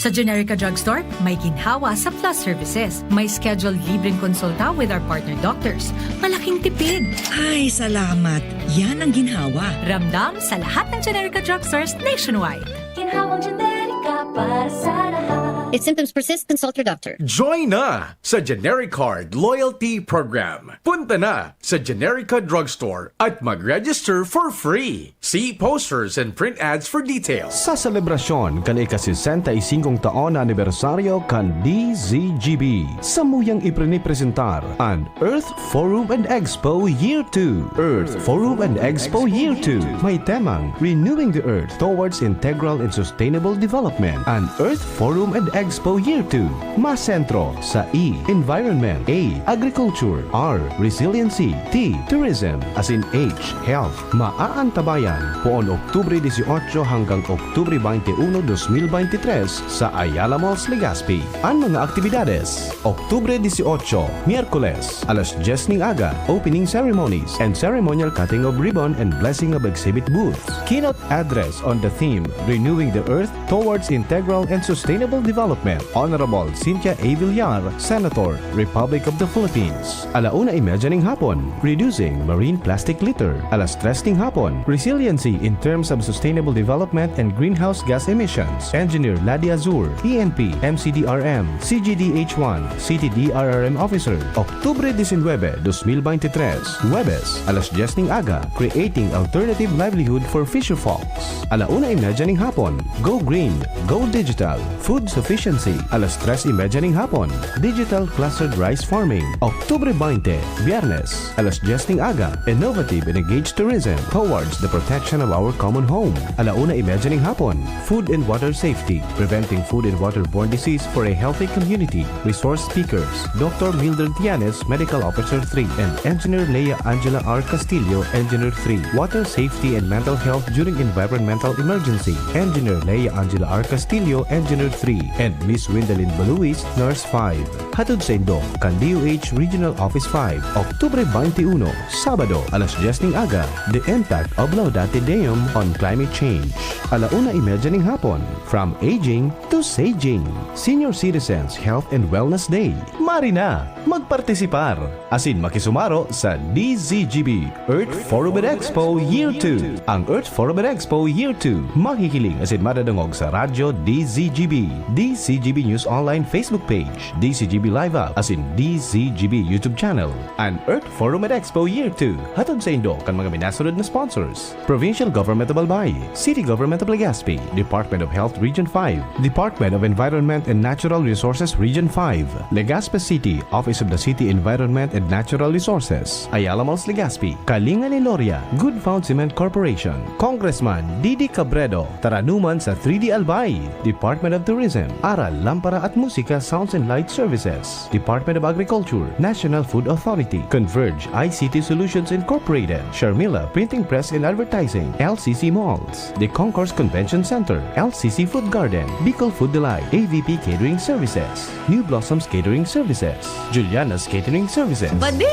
Sa Generica Drugstore, may ginhawa sa Plus Services. May scheduled libreng konsulta with our partner doctors. Malaking tipid. Ay, salamat. Yan ang ginhawa. Ramdam sa lahat ng Generica Drugstores nationwide. Ginhawang Generica para sa lahat. If symptoms persist, consult your doctor. Join na sa Generic Card Loyalty Program. Punta na sa Generica Drugstore at mag-register for free. See posters and print ads for details. Sa selebrasyon kan ika-sesenta y singkong taon na anibersaryo kan D Z G B, samuyang iprinipresentar an Earth Forum and Expo Year two. Earth Forum and Expo Year two may temang Renewing the Earth Towards Integral and Sustainable Development. An Earth Forum and Expo Year two masentro sa E, Environment, A, Agriculture, R, Resiliency, T, Tourism, asin H, Health. Maaantabayan poon Oktubre dieciocho hanggang Oktubre veintiuno, dos mil veintitrés sa Ayala Malls, Legazpi. An mga aktibidades: Oktubre dieciocho, Miyerkules, alas dyes ning aga, opening ceremonies and ceremonial cutting of ribbon and blessing of exhibit booths. Keynote address on the theme Renewing the Earth Towards Integral and Sustainable Development, Honorable Cynthia A. Villar, Senator, Republic of the Philippines. Alauna y media ning hapon, Reducing Marine Plastic Litter. Alas tres ning hapon, Resiliency in Terms of Sustainable Development and Greenhouse Gas Emissions. Engineer Ladi Azur, E N P, M C D R M, C G D H one, City D R R M Officer. Oktubre diecinuebe, dos mil veintitrés, Huwebes, alas dyes ning aga, Creating Alternative Livelihood for Fisherfolks. Alauna y media ning hapon, Go Green, Go Digital, Food Sufficiency Efficiency, alas tres y media ning hapon. Digital Clustered Rice Farming, Oktubre twenty, Biyernes, alas dyes ning aga. Innovative and engaged tourism towards the protection of our common home, ala una y media ning hapon. Food and water safety, preventing food and waterborne disease for a healthy community. Resource speakers, Doctor Mildred Tianes, Medical Officer three, and Engineer Lea Angela R. Castillo, Engineer three. Water safety and mental health during environmental emergency, Engineer Lea Angela R. Castillo, Engineer three, and Miss Wendalyn Baluis, Nurse five. Hatod saindo kan D O H Regional Office five, Oktubre twenty-one, Sabado, alas dyes ning aga. The Impact of Laudate Deum on Climate Change, ala una y media ning hapon. From aging to saging. Senior Citizens Health and Wellness Day. Mari na! Magpartisipar asin makisumaro sa D Z G B Earth Forum and Expo Year two. Ang Earth Forum and Expo Year two mahihiling asin madadangog sa Radyo D Z G B, D Z G B News Online Facebook page, D Z G B Live App, asin D Z G B YouTube channel. An Earth Forum and Expo Year two, hatod saindo kan mga minasunod na sponsors: Provincial Government of Albay, City Government of Legazpi, Department of Health Region five, Department of Environment and Natural Resources Region five, Legazpi City, Office of the City Environment and Natural Resources, Ayala Malls Legazpi, Kalinga ni Loria, Good Found Cement Corporation, Congressman Didi Cabredo, taranuman sa three D Albay, Department of Tourism, Aral, Lampara at Musika Sounds and Light Services, Department of Agriculture, National Food Authority, Converge I C T Solutions Incorporated, Sharmila Printing Press and Advertising, L C C Malls, The Concourse Convention Center, L C C Food Garden, Bicol Food Delight, A V P Catering Services, New Blossoms Catering Services, Juliana's Catering Services. Madi!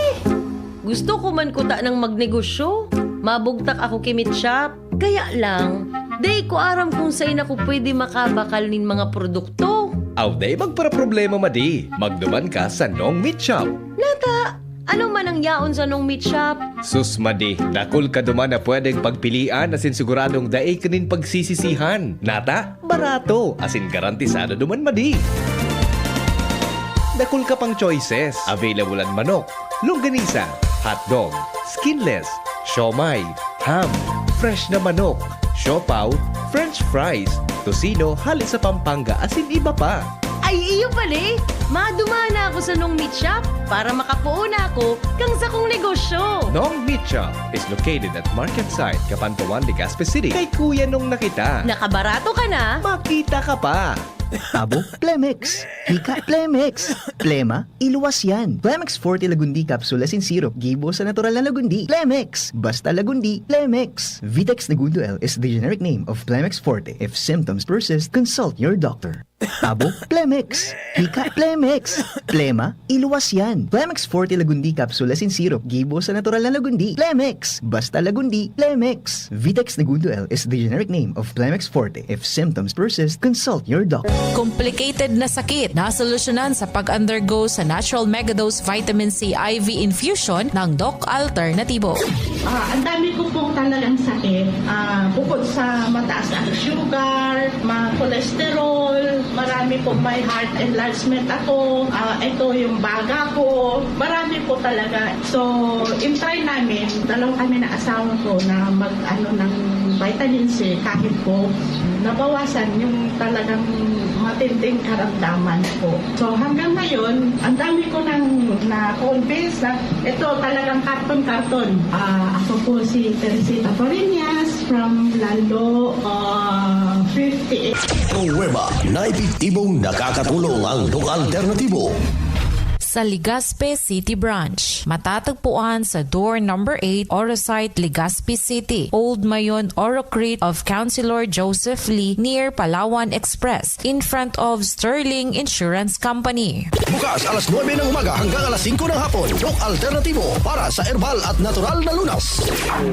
Gusto ko man kuta nang magnegosyo. Mabugtak ako ki Meat Shop. Kaya lang, dai ko aram kung sain ako pwede makabakal nin mga produkto. Aw, dai magparaproblema, Madi. Magduman ka sa Nong Meat Shop. Nata, ano man ang yaon sa Nong Meat Shop? Sus, Madi, dakul ka duman na pwedeng pagpilian asin siguradong dai ka nin pagsisisihan. Nata, barato, asin garantisado duman, Madi. Dakul ka pang choices. Available an manok, longganisa, hotdog, skinless, siomai, ham, fresh na manok, siopaw, french fries, tocino hale sa Pampanga, asin iba pa. Ay, iyo pala eh! Maduman na ako sa Nong Meat Shop para makapoon na ako kan sakong negosyo. Nong Meat Shop is located at Market Site, Kapantuan, Legazpi City. Kay Kuya Nong na kita. Nakabarato ka na. Makita ka pa. Tabo, Plemex. Hika, Plemex. Plema, iluwas yan. Plemex Forte Lagundi Capsule asin Syrup, gibo sa natural na lagundi. Plemex! Basta lagundi, Plemex! Vitex Negundo L is the generic name of Plemex Forte. If symptoms persist, consult your doctor. Tabo, Plemex. Hika, Plemex. Plema, iluwas yan. Plemex Forte Lagundi Capsule asin Syrup, gibo sa natural na lagundi. Plemex! Basta lagundi, Plemex! Vitex Negundo L is the generic name of Plemex Forte. If symptoms persist, consult your doctor. Complicated na sakit, nasolusyonan sa pag-undergo sa Natural Megadose Vitamin C I V infusion ng Doc Alternativo. Ah, ang dami ko pong talagang sakit. Ah, bukod sa mataas ang sugar, ma-, cholesterol, marami pong may heart enlargement ako. Ah, ito yung baga ko. Marami po talaga. So, in-try namin, dalawa kami na asawa ko na mag-ano ng vitamin C kahit po nabawasan yung talagang matinding karamdaman ko. So, hanggang ngayon, ang dami ko nang na-convince na ito talagang karton-karton. Ah, ako po si Teresita Fariñas from Lalo, ah, fifty-eight. Pruweba na epektibong nakakatulong ang Doc Alternativo. Sa Legazpi City Branch, matatagpuan sa door number eight, Oro Site, Legazpi City, Old Mayon, Oro Creek of Councilor Joseph Lee, near Palawan Express, in front of Sterling Insurance Company. Bukas alas nuebe ng umaga hanggang alas singko ng hapon, Doc Alternativo para sa herbal at natural na lunas.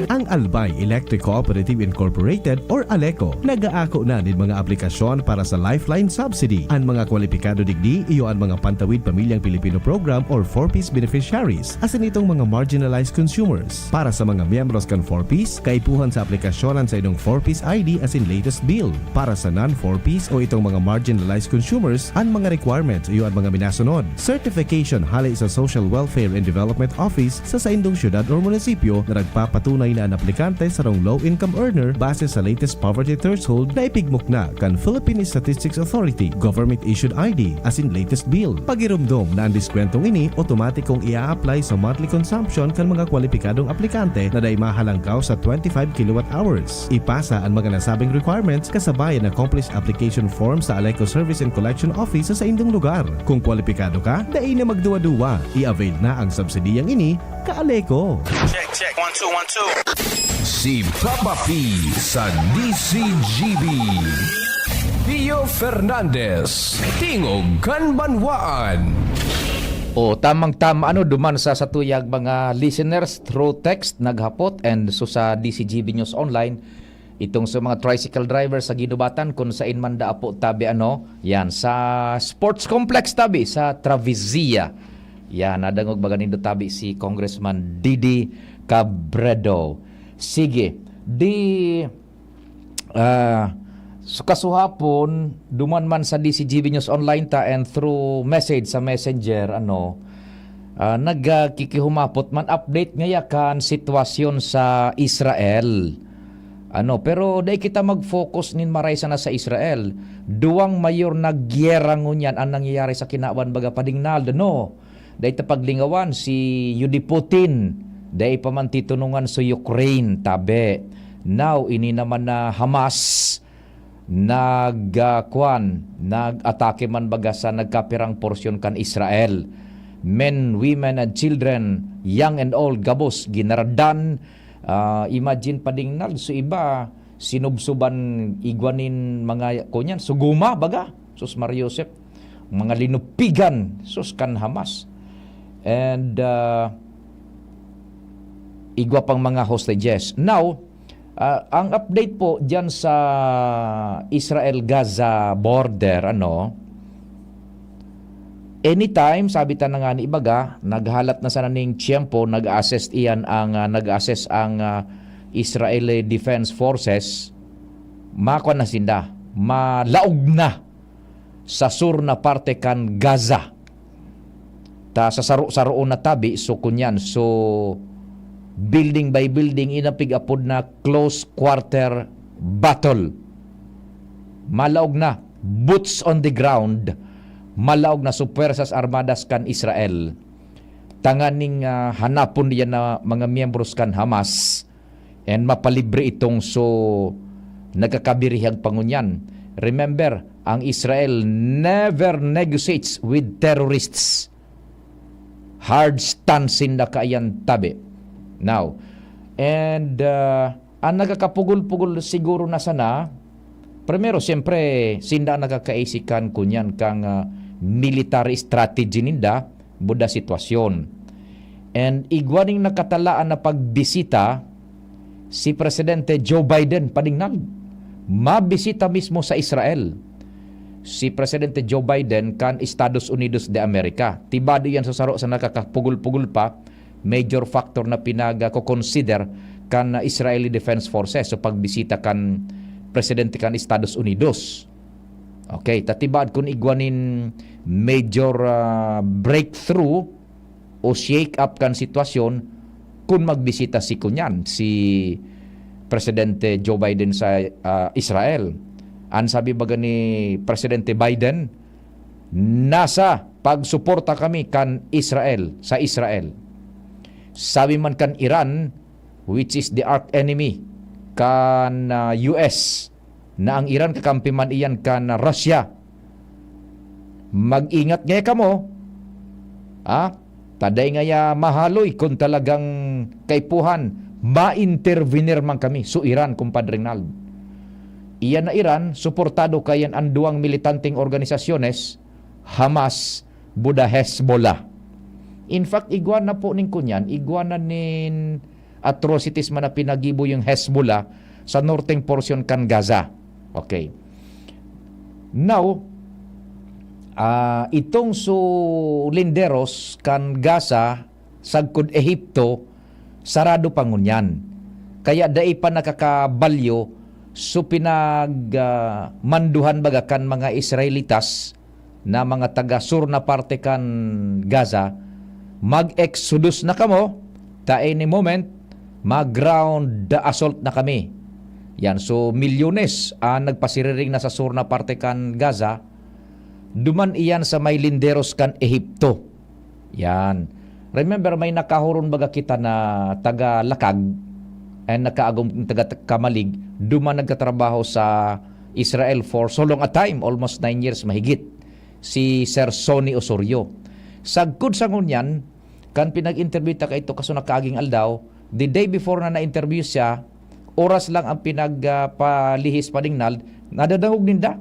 Ang Albay Electric Cooperative Incorporated or ALECO nag-aako na nin mga aplikasyon para sa Lifeline Subsidy. An mga kwalipikado digdi iyo an mga pantawid pamilyang Pilipino Program or four Ps beneficiaries, asin itong mga marginalized consumers. Para sa mga miyembros kan four Ps, kaipuhan sa aplikasyonan sa inong four Ps I D asin latest bill. Para sa non-four Ps o itong mga marginalized consumers, an mga requirements iyo an mga minasunod. Certification hale sa Social Welfare and Development Office sa saindong syudad or munisipyo na nagpapatunay na an aplikante sarong low-income earner base sa latest poverty threshold na ipigmukna kan Philippine Statistics Authority, government-issued I D, asin latest bill. Pagiromdom na an diskwentong ini otomatikong i-a-apply sa monthly consumption kan mga kwalipikadong aplikante na dai mahalangkaw sa twenty-five kilowatt hours. Ipasa an mga nasabing requirements kasabay an accomplished application form sa Aleco Service and Collection Office sa saindong lugar. Kung kwalipikado ka, dai na magduwa-duwa. I-avail na ang subsidiyang ini, ka-Aleco. Check, check. One, two, one, two. Si Papa P sa D C G B. Pio Fernandez, Tingog kan Banwaan. O, tamang-tama, ano, duman sa satuyang mga listeners through text, naghapot, and so sa D C G B News Online, itong sa mga tricycle driver sa Guinobatan, kung sain man da apo tabi, ano, yan, sa sports complex tabi, sa Travesia. Yan, nadangog baga nindo tabi si Congressman Didi Cabredo. Sige, di, ah, so kasuhapon, duman man sa D C G B News Online ta and through message sa Messenger, ano, ah, nagkikihumapot man update ngaya kan sitwasyon sa Israel. Ano, pero dai kita mag-focus nin maray sana sa Israel. Duwang mayor na gyera ngunyan an nangyayari sa kinaban baga padingnal, no? Dai ta paglingawan si Yudi Putin, dai pa man titunongan sa Ukraine, tabi. Now, ini naman na Hamas, nag, ah, kwan, nag-atake man baga sa nagkapirang porsyon kan Israel. Men, women, and children, young and old, gabos, ginaradan. Ah, imagine padingnal, so iba, sinubsuban igwa nin mga, kunyan, suguma, baga. Sus, Maria Josep, mga linupigan, sus, kan Hamas. And, ah, igwa pang mga hostages. Now, ah, ang update po diyan sa Israel-Gaza border, ano, anytime, sabi ta na nga ni ibaga, naghalat na sana ning tiyempo, nag-assess iyan ang, ah, nag-assess ang, ah, Israeli Defense Forces, makwa na sinda, malaog na sa sur na parte kan Gaza. Ta sa saro-saro na tabi, so kunyan, so building by building, inapig-apod na close quarter battle. Malaog na, boots on the ground, malaog na so Puwersas Armadas kan Israel. Tanganing, ah, hanapon diyan na mga miyembros kan Hamas and mapalibre itong so nagkakabirihag pangunyan. Remember, ang Israel never negotiates with terrorists. Hard stance sinda kaiyan tabi. Now, and, ah, ang nagkakapugol-pugol siguro na sana, primero, siyempre, sinda ang nagkakaisikan kunyan kang, ah, military strategy ninda, buda sitwasyon. And igwa ning nakatalaan na pagbisita si Presidente Joe Biden, padingnal. Mabisita mismo sa Israel si Presidente Joe Biden kan Estados Unidos de America. Tibado yan sa saro sa nakakapugol-pugol pa, major factor na pinag-consider kan Israeli Defense Forces so pagbisita kan presidente kan Estados Unidos. Okay, tatibad kun igwa nin major, ah, breakthrough o shake up kan sitwasyon kun magbisita si kunyan, si Presidente Joe Biden sa, ah, Israel. An sabi baga ni Presidente Biden, "Nasa pagsuporta kami kan Israel, sa Israel." Sabi man kan Iran, which is the arch enemy kan, ah, U S, na ang Iran kakampi man iyan kan Russia, "Mag-ingat ngaya kamo, ah, ta dai ngaya mahaloy kun talagang kaipuhan, ma-intervenir man kami." So, Iran, Compadre Rinald. Iyan na Iran, suportado kayan an duwang militanteng organisasyones, Hamas, buda Hezbollah. In fact, igwa na po nin kunyan, igwa na nin atrocities man na pinagibo yung Hezbollah sa norteng porsyon kan Gaza. Okay. Now, Ah, itong su linderos kan Gaza sagkod Ehipto, sarado pa ngunyan. Kaya dai pa nakakabalyo su pinag, ah, manduhan baga kan mga Israelitas na mga taga sur na parte kan Gaza, "Mag-exodus na kamo, ta any moment, mag-ground assault na kami." Yan, so milyones ang nagpasiriring na sa sur na parte kan Gaza, duman iyan sa may linderos kan Ehipto. Yan. Remember, may nakahuron baga kita na taga Lakag and nakaagom taga Kamalig, duman nagtatrabaho sa Israel for so long a time, almost nine years mahigit, si Sir Sonny Osorio. Sagkod sa ngunyan, kan pinag-interview ta kaito kaso nakaaging aldaw, the day before na na-interview siya, oras lang ang pinag, ah, palihis pa ning NALD, nadadangog ninda.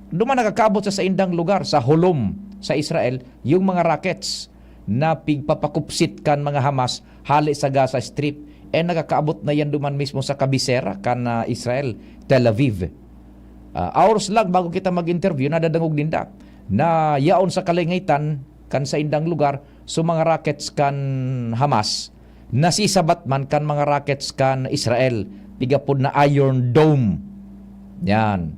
Duman nakakaabot sa saindang lugar, sa Holom, sa Israel, yung mga rockets na pigpapakupsit kan mga Hamas hale sa Gaza Strip. Eh, nakakaabot na yan duman mismo sa kabisera kan, ah, Israel, Tel Aviv. Ah, hours lang bago kita mag-interview, nadadangog ninda na yaon sa kalangitan kan saindang lugar, so mga rockets kan Hamas, nasisabat man kan mga rockets kan Israel, pigapod na Iron Dome. Yan.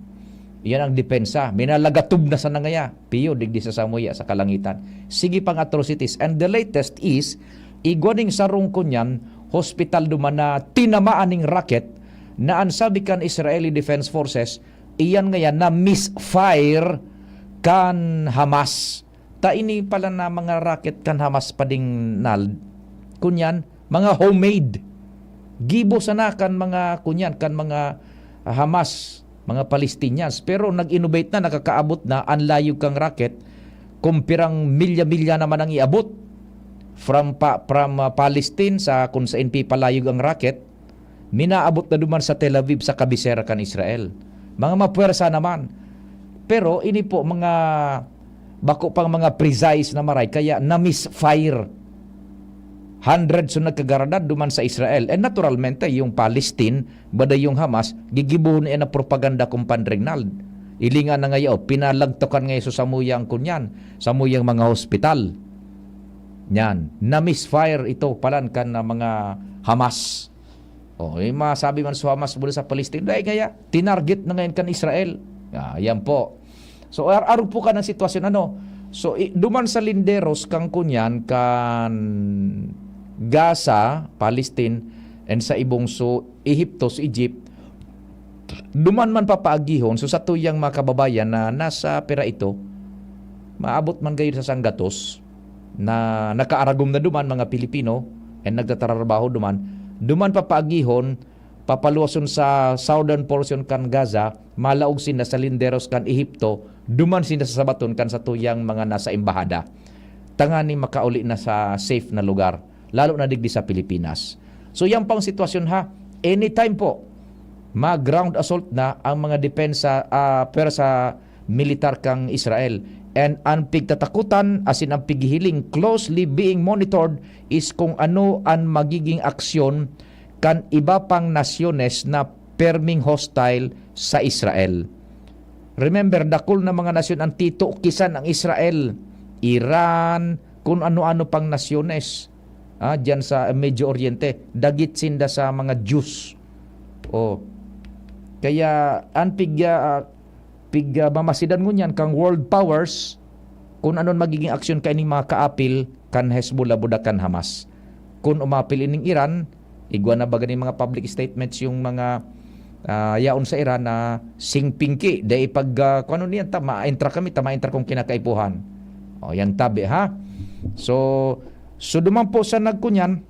Yan ang depensa. Minalagatub na sana ngaya. Piyo, digdi sa samuya, sa kalangitan. Sige pang atrocities. And the latest is, igwa ning sarong kunyan, hospital duman na tinamaan ning rocket na an sabi kan Israeli Defense Forces, iyan ngaya na misfire kan Hamas. Ta ini pala na mga rocket kan Hamas pa ding NALD, kunyan, mga homemade. Gibo sana kan mga, kunyan, kan mga Hamas, mga Palestinians. Pero nag-innovate na, nakakaabot na, ang layog kang rocket, kung pirang milya-milya naman ang iabot. From pa, from, ah, Palestine, sa kung saan pipalayog ang rocket, minaabot na duman sa Tel Aviv, sa kabisera kan Israel. Mga mapuwersa naman. Pero ini po, mga bako pang mga precise na maray, kaya na-misfire. Hundreds so nagkagaradad duman sa Israel. And naturalmente, yung Palestine, bada yung Hamas, gigibohon niya na propaganda kung panreng NALD. Ilingan na ngayon, pinalagtokan ngayon sa samuyang kunyan, samuyang mga hospital. Yan. Na-misfire ito palan kan, ah, mga Hamas. Oh, eh, masabi man sa Hamas mula sa Palestine, dahil kaya, tinarget na ngayon kan Israel. Ah, yan po. So, ar-, arog po ka ng sitwasyon, ano? So, i-, duman sa linderos kang kunyan, kan Gaza, Palestine, and sa ibong so, Ehipto, sa Egypt, duman man papaagihon, so satuyang mga kababayan na nasa pira ito, maabot man gayon sa sanggatos, na nakaaragom na duman mga Pilipino, and nagtatrabaho duman, duman papaagihon, papaluwason sa southern portion kan Gaza, malaog sinda sa linderos kan Ehipto, duman sinda sa sabaton kan satuyang mga nasa embahada, tanganing makauli na sa safe na lugar, lalo na digdi sa Pilipinas. So, yan po ang sitwasyon, ha. Anytime po, mag-ground assault na ang mga depensa, ah, pwersa militar kan Israel. And ang pigtatakutan, asin ang pighihiling, closely being monitored, is kung ano ang magiging aksyon kan iba pang nasyones na perming hostile sa Israel. Remember, dakul na mga nasyon ang titukisan ang Israel, Iran, kung ano-ano pang nasyones, ah, diyan sa Medio Oriente. Dagit sinda sa mga Jews. Oh. Kaya, ang pig-, ah, pig-, ah, mamasidan ngunyan kang world powers, kung anon magiging aksyon kaining mga kaapil kan Hezbollah, buda kan Hamas. Kun umapil ining Iran, igwa na ba ganing mga public statements yung mga, ah, yaon sa Iran na sing pingki, dai pag, ah, kung ano niyan, ta, maentra kami, ta maentra kung kinakaipuhan. O, yan tabi, ha? So, so duman po sa nagkunyan,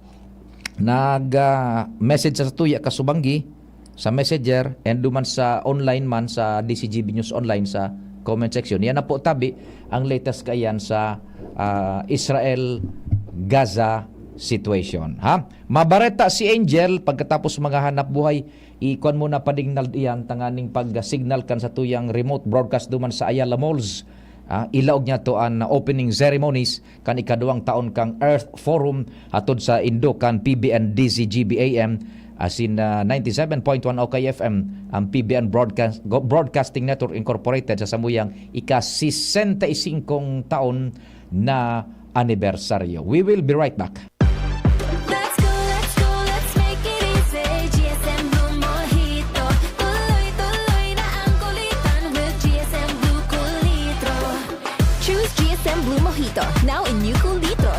nag, ah, message sa tuya kasubanggi, sa Messenger, and duman sa online man, sa D C G B News Online, sa comment section. Yan na po, tabi, ang latest kaiyan sa, ah, Israel-Gaza situation, ha? Mabareta si Angel, pagkatapos mga hanap buhay, ikuan mo na pa ding nald iyan, tanganing pag-signal kan sa tuyang remote broadcast duman sa Ayala Malls. Ah, ilaog niya to an opening ceremonies kan ikaduwang taon kang Earth Forum hatod sa indo kan P B N D Z G B A M, asin, ah, ninety-seven point one O K F M, ang P B N Broadcast-, Broadcasting Network Incorporated sa samuyang ika-sesenta y singkong taon na anibersaryo. We will be right back. Let's go, let's go, let's make it easy. G S M Blue Mojito. Tuloy-tuloy na ang kulitan with G S M Blue Cool Litro. Choose G S M Blue Mojito, now in new Cool Litro.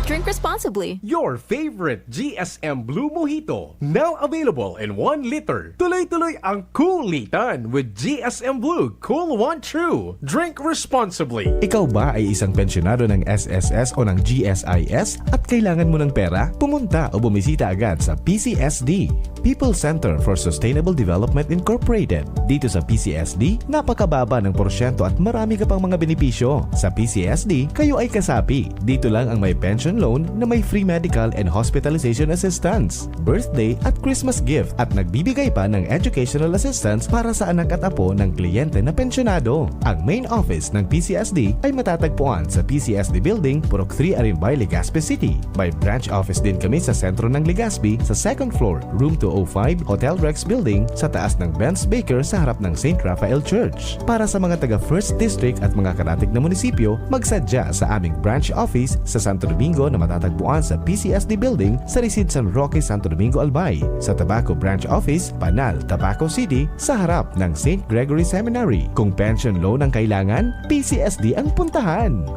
Drink responsibly. Your favorite G S M Blue Mojito, now available in one liter. Tuloy-tuloy ang kulitan with G S M Blue Cool One True. Drink responsibly. Ikaw ba ay isang pensyonado ng S S S o ng G S I S at kailangan mo ng pera? Pumunta o bumisita agad sa P C S D, People Center for Sustainable Development Incorporated. Dito sa P C S D, napakababa ng porsyento at marami ka pang mga benepisyo. Sa P C S D, kayo ay kasapi. Dito lang ang may pension loan na may free medical and hospitalization assistance, birthday at Christmas gift, at nagbibigay pa ng educational assistance para sa anak at apo ng kliyente na pensyonado. Ang main office ng P C S D ay matatagpuan sa P C S D Building, Purok three, Arimbay, Legazpi City. May branch office din kami sa sentro ng Legazpi, sa second floor, room two oh five, Hotel Rex Building, sa taas ng Benz Baker sa harap ng Saint Raphael Church. Para sa mga taga First District at mga karatig na munisipyo, magsadya sa aming branch office sa Santo Domingo na matatagpuan sa P C S D Building sa Residences San Roque, Santo Domingo, Albay, sa Tabaco Branch Office, Panal, Tabaco City, sa harap ng Saint Gregory Seminary. Kung pension loan ang kailangan, P C S D ang puntahan.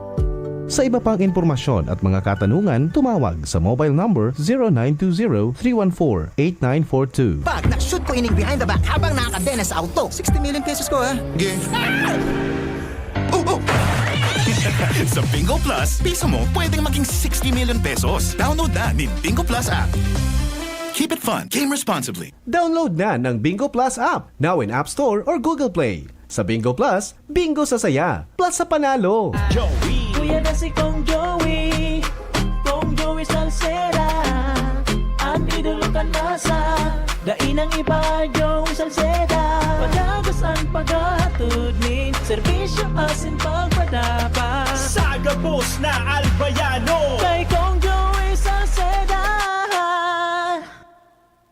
Sa iba pang impormasyon at mga katanungan, tumawag sa mobile number zero nine two zero, three one four, eight nine four two. Pag na-shoot ko ining behind the back habang nakakadena sa auto. Sixty million pesos ko, ha? Ge. Oh, oh! Sa Bingo Plus, piso mo pwedeng maging sixty million pesos. Download na nin Bingo Plus app. Keep it fun. Game responsibly. Download na ng Bingo Plus app. Now in App Store or Google Play. Sa Bingo Plus, bingo sa saya, plus sa panalo. Joey. Kuya na si Kong Joey. Kong Joey Salceda. An idolo kan masa. Dai nang iba, Joey Salceda. Padagos an paghatod nin serbisyo asin pagpadapat. Sa gabos na Albayano. Kay Kong Joey Salceda.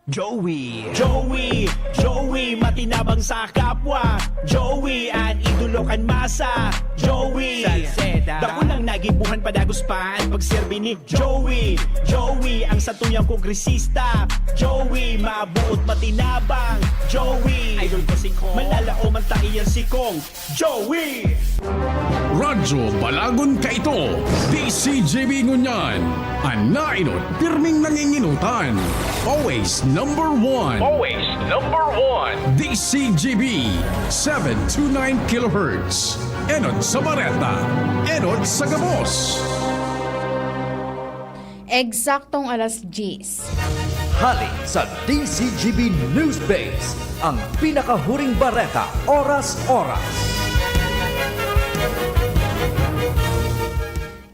Joey. Joey, Joey, matinabang sa kapwa. Joey, an idolo kan masa. Joey, Salceda. Dakulang nagibuhan, padagos pa an pagserbi ni Joey. Joey, ang satuyang kongresista. Joey, mabuot, matinabang. Joey, idol ko si Kong. Malalaoman ta iyan si Kong. Joey! Radyo Balagon kaito, D C G B ngunyan. An naenot, pirming nanginginutan. Always number one. Always number one. D C G B, seven two nine kilohertz. Enot sa bareta, enot sa gabos. Eksaktong alas diyes. Hali sa D C G B News Base, ang pinakahuring bareta, oras-oras.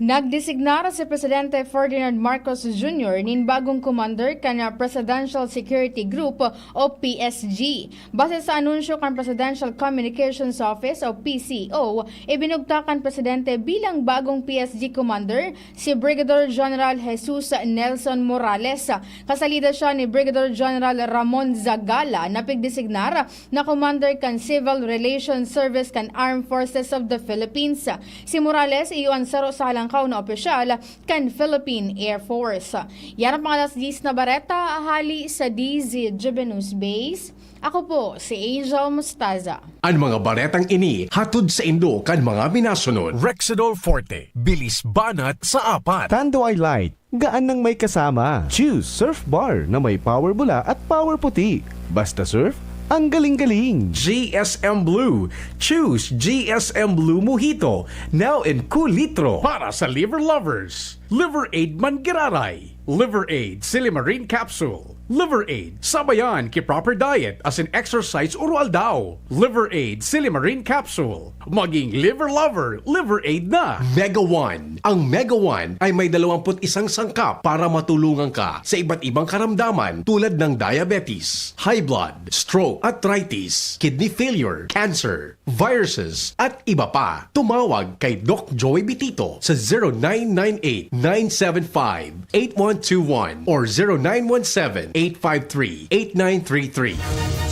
Nagdesignar si Presidente Ferdinand Marcos Junior nin bagong commander kan Presidential Security Group o P S G. Base sa anunsyo kan Presidential Communications Office o P C O, ibinugtak kan Presidente bilang bagong P S G Commander si Brigadier General Jesus Nelson Morales. Kasalida siya ni Brigadier General Ramon Zagala na pigdesignar na Commander kan Civil Relations Service kan Armed Forces of the Philippines. Si Morales iyo an saro sa halangkaw na opisyal kan Philippine Air Force. Yan ang mga alas diyes na bareta, hali sa D Z G B News Base. Ako po si Angel Mostaza. An mga baretang ini hatod saindo kan mga minasunod. Rexidol Forte, bilis banat sa apat. Tanduay Light, gaan nang may kasama. Choose Surf Bar na may power bula at power puti. Basta surf, ang galing-galing. G S M Blue. Choose G S M Blue Mojito, now in Cool Litro. Para sa liver lovers, Liver Aid Manggiraray, Liver Aid Silimarin Capsule, Liver Aid sabayan ki proper diet asin exercise oro-aldaw, Liver Aid Silimarin Capsule. Maging liver lover, Liver Aid na! Mega One. Ang Mega One ay may dalawampu't isang sangkap para matulungan ka sa iba't ibang karamdaman tulad ng diabetes, high blood, stroke, arthritis, kidney failure, cancer, viruses, at iba pa. Tumawag kay Doc Joey Bitito sa zero nine nine eight nine seven five, eight one two one or zero nine one seven, eight five three, eight nine three three.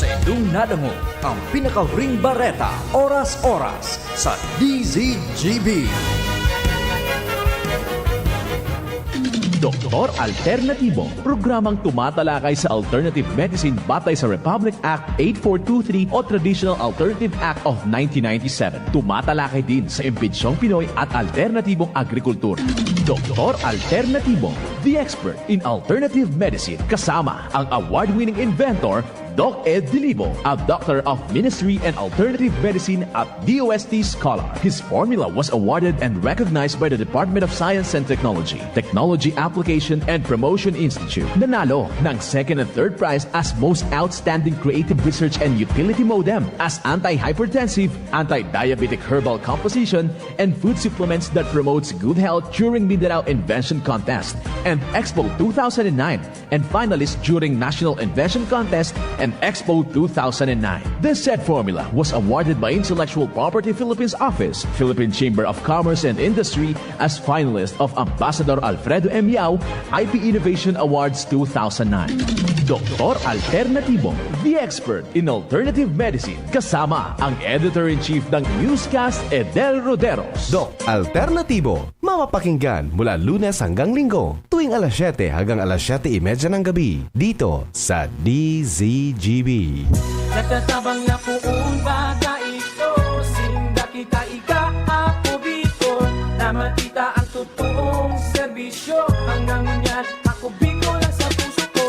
Sa inyong nadangog ang pinakahuring bareta, oras-oras sa D Z G B. Doktor Alternatibo, programang tumatalakay sa alternative medicine batay sa Republic Act eight four two three o Traditional Alternative Act of nineteen ninety-seven. Tumatalakay din sa imbensyong Pinoy at alternatibong agrikultura. Doktor Alternatibo, the expert in alternative medicine, kasama ang award-winning inventor, Doc Ed Dilibo, a Doctor of Ministry and Alternative Medicine at D O S T scholar. His formula was awarded and recognized by the Department of Science and Technology, Technology Application and Promotion Institute. Nanalo ng second and third prize as Most Outstanding Creative Research and Utility MODEM as anti-hypertensive, anti-diabetic herbal composition, and food supplements that promotes good health during Mindanao Invention Contest and Expo two thousand nine, and finalist during National Invention Contest and Expo two thousand nine. This said formula was awarded by Intellectual Property Philippines Office, Philippine Chamber of Commerce and Industry as finalist of Ambassador Alfredo M Yao I P Innovation Awards two thousand nine. Doktor Alternatibo, the expert in alternative medicine, kasama ang Editor-in-Chief ng Newscast, Edel Roderos. Doc Alternatibo, mapapakinggan mula Lunes hanggang Linggo, tuwing alas siyete hanggang alas siyete y media ng gabi, dito sa D Z G B. Natatabang na poon ba tayo? Sinda kita ika, ako Bicol, na makita ang totoong serbisyo. Hanggang ngunyan, ako Bicol ang sa puso ko.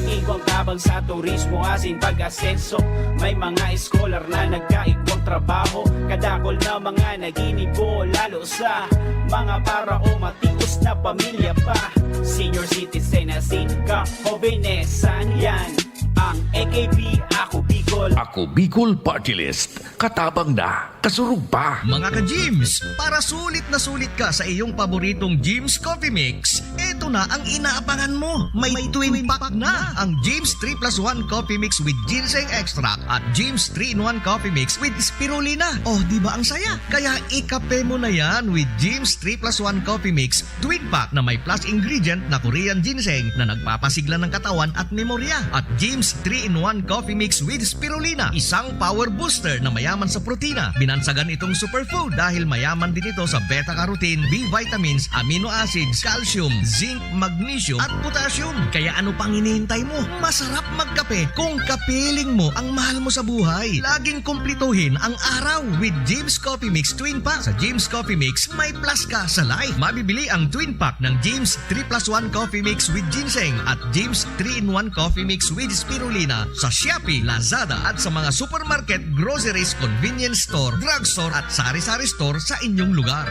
Igwang tabang sa turismo asin pag-asenso. May mga scholar na nagkaigwang trabaho. Kadakol na mga naginibo, lalo sa mga para o matios na pamilya pa. Senior citizen asin ka-jovenesan, yan ang A K P, Ako Bicol. Ako Bicol Party List. Katabang na, kasurog pa. Mga ka-Jims, para sulit na sulit ka sa iyong paboritong Jims Coffee Mix, eto na ang inaabangan mo. May twin pack na ang Jims three plus one Coffee Mix with Ginseng Extract at Jims three-in-one Coffee Mix with Spirulina. Oh, di ba ang saya? Kaya ikape mo na yan with Jims three plus one Coffee Mix Twin Pack na may plus ingredient na Korean ginseng na nagpapasigla ng katawan at memorya, at Jims three-in-one Coffee Mix with Spirulina, isang power booster na mayaman sa protina. Binansagan itong superfood dahil mayaman din ito sa beta-carotene, B vitamins, amino acids, calcium, zinc, magnesium, at potassium. Kaya ano pang hinihintay mo? Masarap magkape kung kapiling mo ang mahal mo sa buhay. Laging kumplituhin ang araw with Jims Coffee Mix Twin Pack. Sa Jims Coffee Mix, may plus ka sa life. Mabibili ang Twin Pack ng Jims three plus one Coffee Mix with Ginseng at Jims three-in-one Coffee Mix with Spirulina sa Shopee, Lazada at sa mga supermarket, groceries, convenience store, drugstore at sari-sari store sa inyong lugar.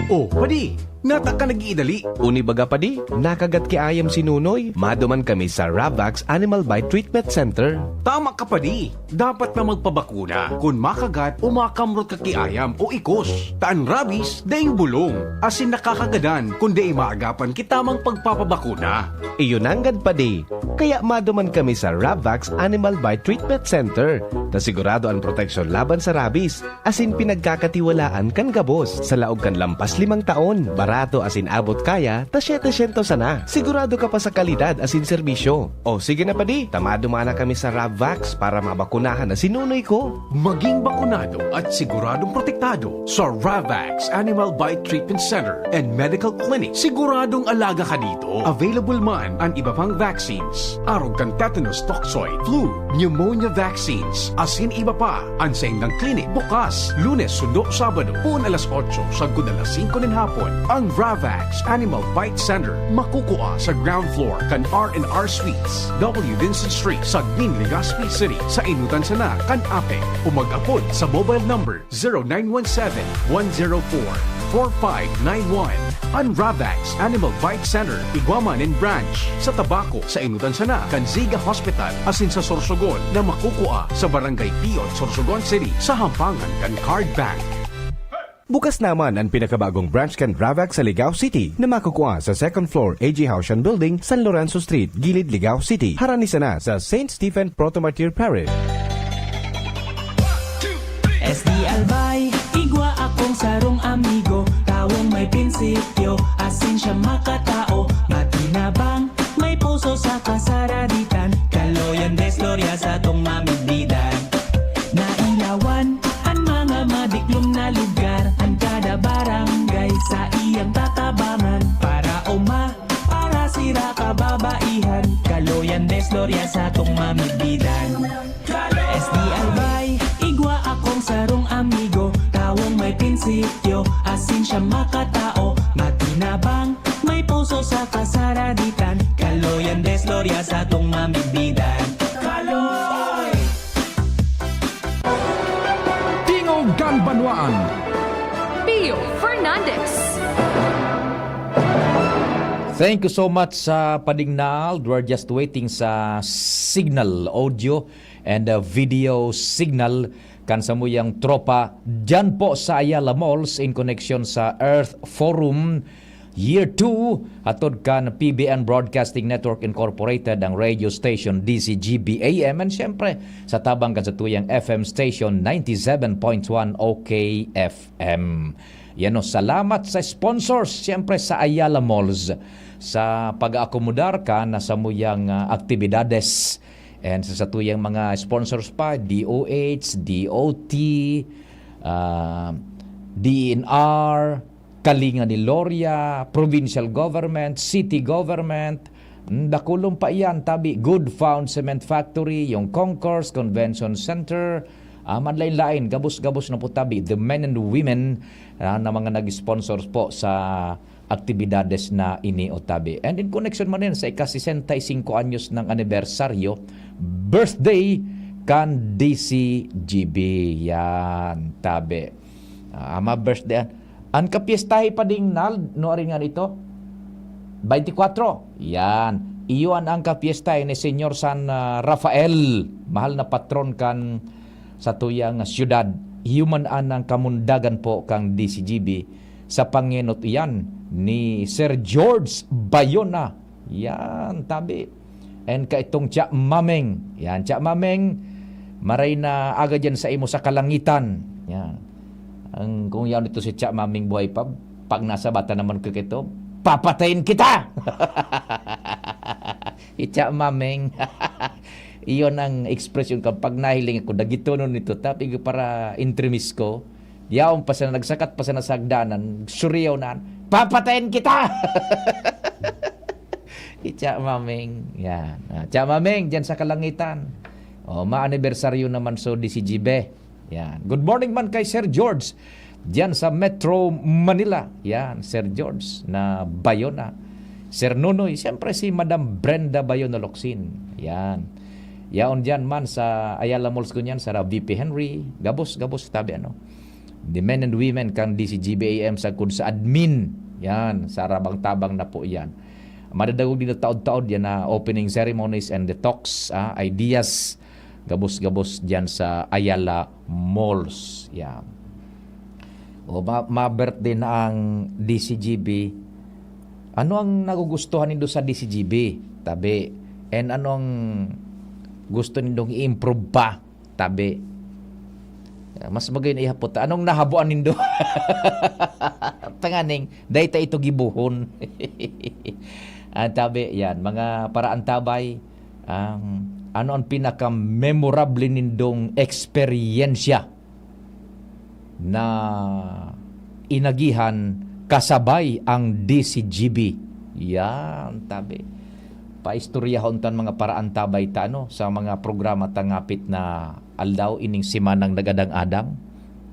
Oh, padi, nata ka nag-iidali. Uni baga, padi, nakagat ki ayam si Nunoy. Maduman kami sa Ravax Animal Bite Treatment Center. Tama ka, padi. Dapat na magpabakuna kun makagat o makamrot ka ki ayam o ikos. Ta an rabies, daing bulong, asin nakakagadan kun dai maagapan ki tamang pagpapabakuna. Iyo nanggad, padi. Kaya maduman kami sa Ravax Animal Bite Treatment Center, ta sigurado an proteksyon laban sa rabies, asin pinagkakatiwalaan kan gabos. Sa laog kan lampas limang taon, barato asin abot kaya ta setecientos sana. Sigurado ka pa sa kalidad asin serbisyo. O sige na, padi, ta maduman na kami sa Ravax para mabakunahan na si Nunoy ko. Maging bakunado at siguradong protektado sa Ravax Animal Bite Treatment Center and Medical Clinic. Siguradong alaga ka dito. Available man an iba pang vaccines, arog kan tetanus toxoid, flu, pneumonia vaccines, asin iba pa. An saindang klinik bukas Lunes sundo Sabado, poon alas otso sagkod alas singko nin hapon. Ang Ravax Animal Bite Center makukua sa ground floor kan R and R Suites, W Vincent Street, Sagmin, Legazpi City, sa enotan sana kan APEC, o mag-apod sa mobile number zero nine one seven, one zero four, four five nine one. An Ravax Animal Bite Center igwa man nin branch sa Tabaco, sa enotan sana kan Ziga Hospital, asin sa Sorsogon na makukua sa Barangay Piot, Sorsogon City, sa hampangan kan Card Bank. Bukas naman an pinakabagong branch kan Ravax sa Ligao City na makukua sa second floor A G Haushan Building, San Lorenzo Street, Gilid, Ligao City. Harani sana sa Saint Stephen Proto-Martyr Parish. S D Albay, igwa akong sarong amigo. Kung may prinsipyo, asin siya makatao, matinabang, may puso sa kasaraditan, kaloyan, desglorya sa atong mamigdidan. Nailawan an mga madiklom na lugar, an kada barangay sa iyang tatabangan, para uma, para sira kababaihan, kaloyan, desglorya sa atong mamigdidan. S D L by igwa akong sarong amigo, tawong may prinsipyo, asin siya makatao, matinabang, may puso sa kasaraditan, kaloyan, desglorya sa atong mamigdidan. Kaloy! Tingog kan Banwaan. Pio Fernandez. Thank you so much sa Padignal. We're just waiting sa signal, audio and uh, video signal kan samuyang tropa dyan po sa Ayala Malls in connection sa Earth Forum Year two, hatod kan P B N Broadcasting Network Incorporated, ang radio station D C G B A M, and syempre sa tabang kan satuyang F M station ninety-seven point one O K F M. Yan o, salamat sa sponsors, siyempre sa Ayala Malls, sa pag-aakomodar kan samuyang ah, aktibidades. And sa satuyang mga sponsors pa, D O H, D O T, ah, D N R, Kalinga ni Loria, provincial government, city government, mm, dakulon pa iyan, tabi, Good Found Cement Factory, yung Concourse, Convention Center, ah, manlain-lain, gabos-gabos na po tabi, the men and women ah, na mga nag-sponsor po sa aktibidades na ini o tabi. And in connection man yan sa ika-sesenta y cinco anyos ng anibersaryo, birthday kan D C G B. Yan, tabi. Ah, ama birthday. An kapiestahe pa ding Nald, no, arin nga ito? Twenty-four. Yan. Iyon ang kapiestahe ni Señor San ah, Rafael, mahal na patron kan satuyang syudad. Iyo man an ang kamundagan po kan D C G B sa pangenot iyan ni Sir George Bayona. Yan, tabi. And kaitong Tia Mameng. Yan, Tia Mameng, maray na aga dyan sa imo sa kalangitan. Yan. Ang, kung yan ito si Tia Mameng buhay pa, pag nasa bata naman ko kito, papatayin kita! Tia Mameng. Iyon ang expression kapag nahiling ako, dagitonon nito, tapi ko para intrimis ko, yaon pa sana, nagsakat pa sana sa hagdanan, suriyaw na, papatayin kita! Icha Maming, yan. Ah, Cha Maming, dyan sa Kalangitan. O, ma-anibersaryo naman so di si Jibe. Yan. Good morning man kay Sir George. Diyan sa Metro Manila. Yan, Sir George na Bayona. Sir Nunoy, siyempre si Madam Brenda Bayona Locsin. Yan. Yaon diyan man sa Ayala Malls ko niyan, sa V P Henry. Gabos, gabos tabi ano. The men and women kan D C G B A M sagkod sa admin. Yan, sa rabang-tabang na po yan. Madadagog din taod-taod yan na opening ceremonies and the talks, ah, ideas. Gabos-gabos diyan sa Ayala Malls. Yan. O ma, ma-birthday na ang D C G B. Ano ang nagugustuhan nindo sa D C G B? Tabi. And ano ang gusto nindong i-improve pa? Tabi. Mas magayon ihapot ta, anong nahaboan nindo? Tanganing, dahil ta ito gibuhon. Ang tabi, yan, mga paraan tabay, ang, ano ang pinaka-memorable nindong eksperyensya na inagihan kasabay ang D C G B? Yan, tabi. Paistoryahon tan mga paraan tabay ta, ano, sa mga programa ta ngapit na aldaw ining semanang nagadang-adang,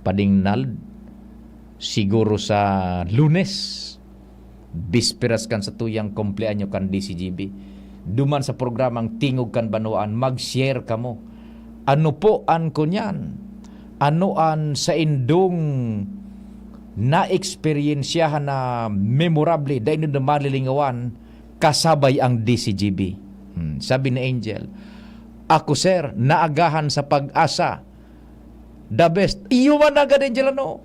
padingnal, siguro sa Lunes, bisperas kan satuyang kumpleanyo kan D C G B. Duman sa programang Tingog kan Banwaan, mag-share kamo. Ano po an kunyan? Ano an saindong naeksperyensyahan na memorable, dai nindo malilingawan, kasabay ang D C G B? Hmm, sabi ni Angel, "Ako, sir, naagahan sa PAGASA. The best." Iyo man agad, Angel, ano?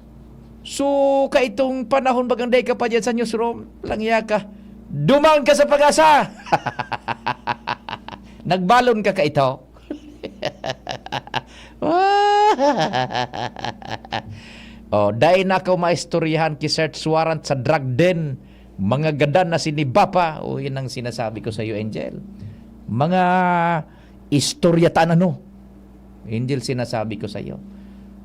So, kaitong panahon bagang dai ka pa dyan sa newsroom, langya ka. Duman ka sa PAGASA! Nagbalon ka kaito? Oh, dai na ako maistoryahan ki search warrant sa drug den. Mga gadan na siniba pa. O, yun ang sinasabi ko sa'yo, Angel. Mga istorya tan ano. Angel, sinasabi ko sa'yo.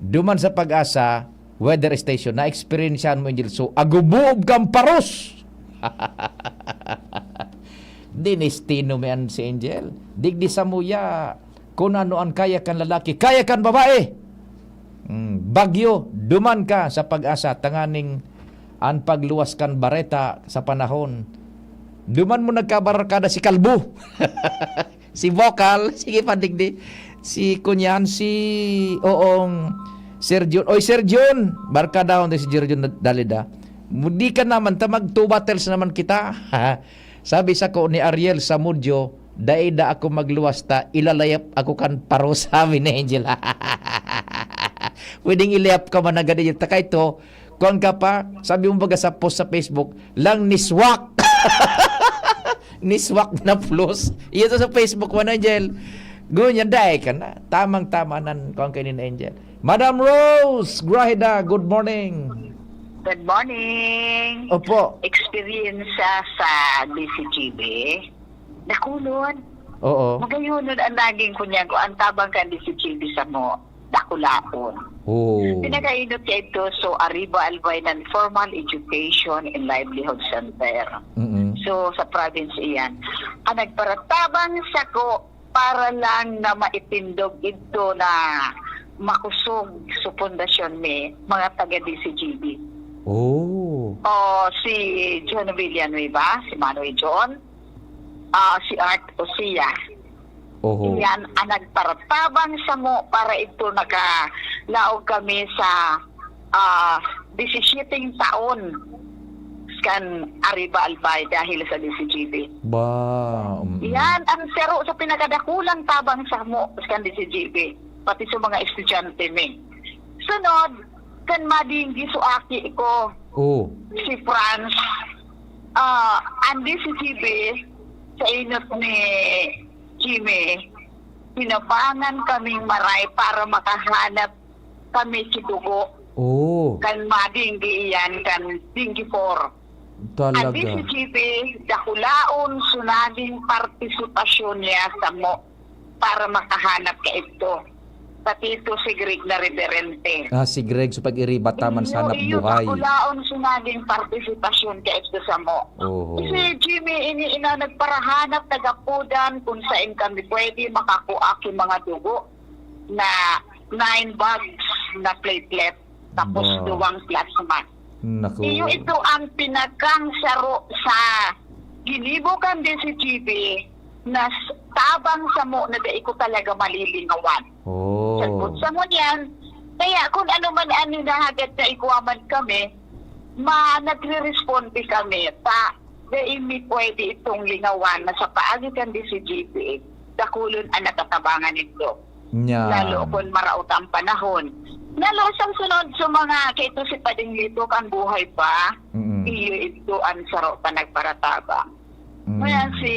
Duman sa Pag-asa, weather station, na-experiencehan mo, Angel. So, agubuob kang paros. Dinestino mi an si Angel. Digdi sa muya, kung ano ang kaya kan lalaki, kaya kan babae. Mm, bagyo, duman ka sa Pag-asa, tanganing an pagluwas kan bareta sa panahon. Duman mo nagkabarkada si Kalbo. Si Vocal, sige pa, digdi. Si Kunyan, si Oong, Sir Jun. Oy, Sir Jun, barkadahon tayo si Sir Jun Dalida. Di ka naman, ta mag two battles naman kita. Sabi sa ko ni Ariel Samudyo, "Dai da ako magluwas ta, ilalayap ako kan paro," sabi ni Angel. Pwedeng ilayap ka man agad yun. Takay to, kuwan ka pa, sabi mo baga sa post sa Facebook, lang niswak. Niswak na plus. Iyo to sa Facebook mo, Angel. Ngunyan, dai ka na. Tamang-tama nan kuwan kayo ni Angel. Madam Rose Grahida, good morning. Good morning. Opo. Experience sa, sa D C G B. Dakulon. Oo. Magayonon ang naging kunyan ko. Ang tabang kan D C G B sa mo, dakulaon. Oh. Pinakainot ka ito, so Arriba Albay Non-Formal Education and Livelihood Center. Mm-mm. So, sa province iyan. Ang nagparatabang sa ko, para lang na maitindog idto na makosog sa pundasyon mi, mga taga D C G B. Oh. O, si John Villanueva, si Manoy John, ah, si Art Osia. Oho. Iyan ang nagparatabang samo para idto nakalaog kami sa ah, disisiyete taon kan Arriba Albay dahil sa D C G B. Ba, mm. Yan ang saro sa pinakadakulang tabang samo kan D C G B, pati sa mga estudyante mi. Sunod, kan madinggi su aki ko, Oh. si Franz, ah, ang D C G B sa inot ni Jimmy, hinabangan kaming maray para makahanap kami si dugo. Oh. Kan madinggi iyan, kan dinggi four. Talaga. Ang D C G B, dakulaon su nagin partisipasyon niya samo para makahanap kaidto. Pati ito si Greg na referente. Ah, si Greg, so pag-iriba taman sa hanap buhay. Iyo, iyo, dakulaon su nagin partisipasyon kaidto samo. Oho. Si Jimmy, ini ina nagparahanap, nagapudan kung saan kami pwede makakua ki mga dugo na nine bags na platelet, tapos Ba. duwang plasma. Naku. Iyo ito ang pinakang saro sa ginibo kan D C G B na s-, tabang samo na dai ko talaga malilingawan. Oh. Sagkod sa ngunyan, kaya kung ano man ang hinahagad na igwa man kami, ma-, nagre-responde kami. Ta, dai mi pwede itong lingawan na sa paagi kan D C G B, dakulon ang nakatabangan nito. Nya. Lalo kung maraot ang panahon. Lalo sa sunod sa mga, kay ito si Pading Lito, kan buhay pa, Mm-mm. iyo ito ang saro pa nagparatabang. Mm. Kaya si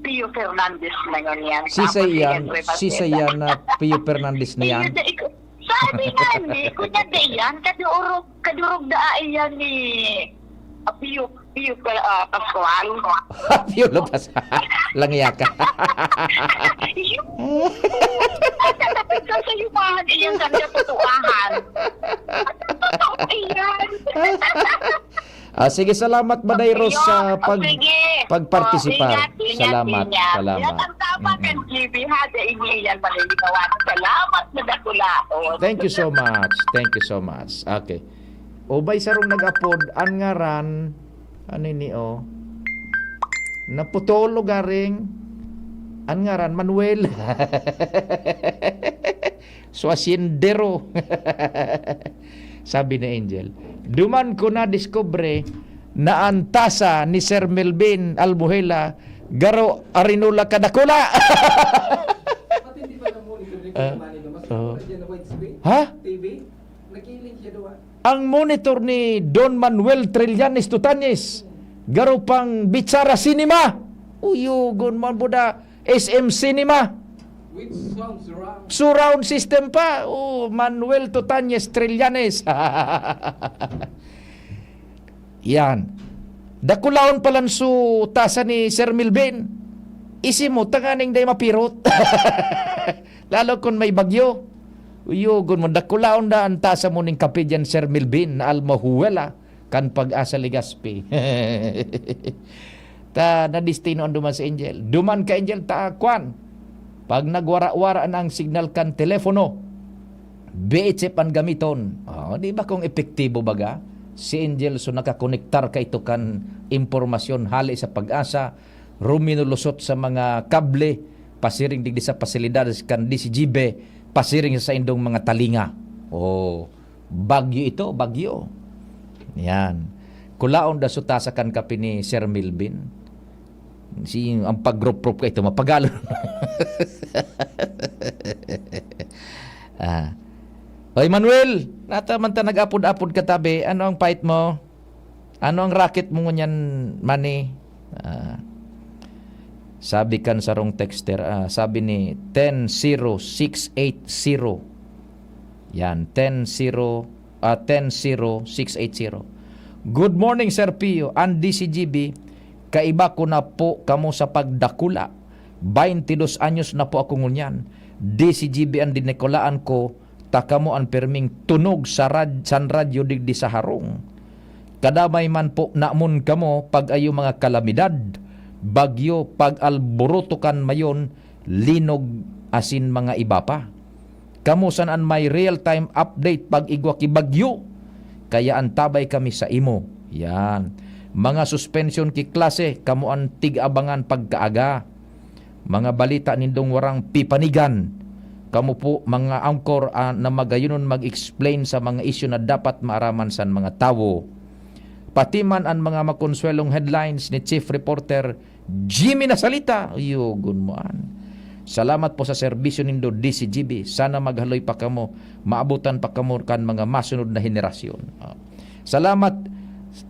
Pio Fernandez na yun yan. Sisa Tapos si yan, Henry sisa Maceta. yan na Pio Fernandez na Iyo, yan. dai ko, sabi nga ni, kunya di yan, kadurog, kadurog daa iyan ni, ah, Pio, Pio, ah, Pascual. Pio Lopez. Langya ka. Iyo. Ang tatapos ka sa yumahan, iyan sa katotohanan. Totoo iyan. Ah, sige, salamat, Maday Rose, Iyo, sa pag-, sige. pagpartisipa. Oh, ingat, ingat, Salamat, ingat. salamat. Ingat ang tama Mm-mm. kan G B, ha, dai niya yan malilikawan. Salamat na dakulaon. Thank you so much. Thank you so much. Okay. O, may sarong nag-apod, an ngaran, ano ini, oh? Naputolo garing, an ngaran, Manuel. So, asyendero. Sabi ni Angel, "Duman ko nadiskubre na an tasa ni Sir Melvin Albuhela garo arinola kadakula." Pati di ba na monitor ni Ah, Kuya Manny Dumas? oo. Ano dyan na widescreen? Ha? T V? Nakiling siya doon. Ang monitor ni Don Manuel Trillanes Tutanes, garo pang Bitsara Cinema. Uyugon man buda, S M Cinema. Surround system pa. Oh, Manuel Tutanes Trillanes. Yan. Dakulaon palan su tasa ni Sir Melvin. Isi mo, tanganing day mapirot. Lalo kung may bagyo. Uyogon mo, dakulaon na ang tasa mo ning kape dyan, Sir Melvin, na almahuwela kan Pag-asa Legazpi. Ta, nadestinoan duman si Angel. Duman ka, Angel, ta, kwan. Pag nagwara-wara na ang signal kan telepono, B H F an gamiton. Oh, di ba kung epektibo baga? Si Angel, so nakakonektar ka ito kan impormasyon hale sa Pag-asa, ruminulusot sa mga kable, pasiring digdi sa pasilidad kan D C G B, pasiring sa saindong mga talinga. Oh, bagyo ito, bagyo. Yan. Kulaon da su tasa kan kape ni Sir Melvin. Si, ang pagrup-rup ka ito, mapagalon. Ah. Hoy, Manuel, nata man ta nag-apod-apod ka tabi. Ano ang pait mo? Ano ang racket mo ngunyan, Manny? Ah. Sabi kan sarong texter, ah, sabi ni ten zero six eight zero. Yan, ten zero, ah, ten zero six eight zero. "Good morning, Sir Pio and D C G B. Kaiba ko na po kamo sa pagdakula. Baintidos anyos na po ako ngunyan. D C G B an dinikulaan ko, ta kamo an pirming tunog sa rad-, san radyo digdi sa harong. Kadamay man po namon kamo pag ayo mga kalamidad, bagyo, pag-alboroto kan mayon, linog, asin mga iba pa. Kamo san an may real-time update pag igwa ki bagyo. Kaya antabay kami sa imo." Yan. "Mga suspensyon ki klase, kamo an tig-abangan pagkaaga. Mga balita nindong warang pipanigan. Kamo po, mga anchor, ah, na magayonon mag-explain sa mga isyu na dapat maaraman san mga tawo. Pati man an mga makonsuelong headlines ni Chief Reporter Jimmy Nasalita." Yugon mo an. "Salamat po sa serbisyo nindo, D C G B. Sana maghaloy pa kamo, maabutan pa kamo kan mga masunod na henerasyon." Ah. Salamat,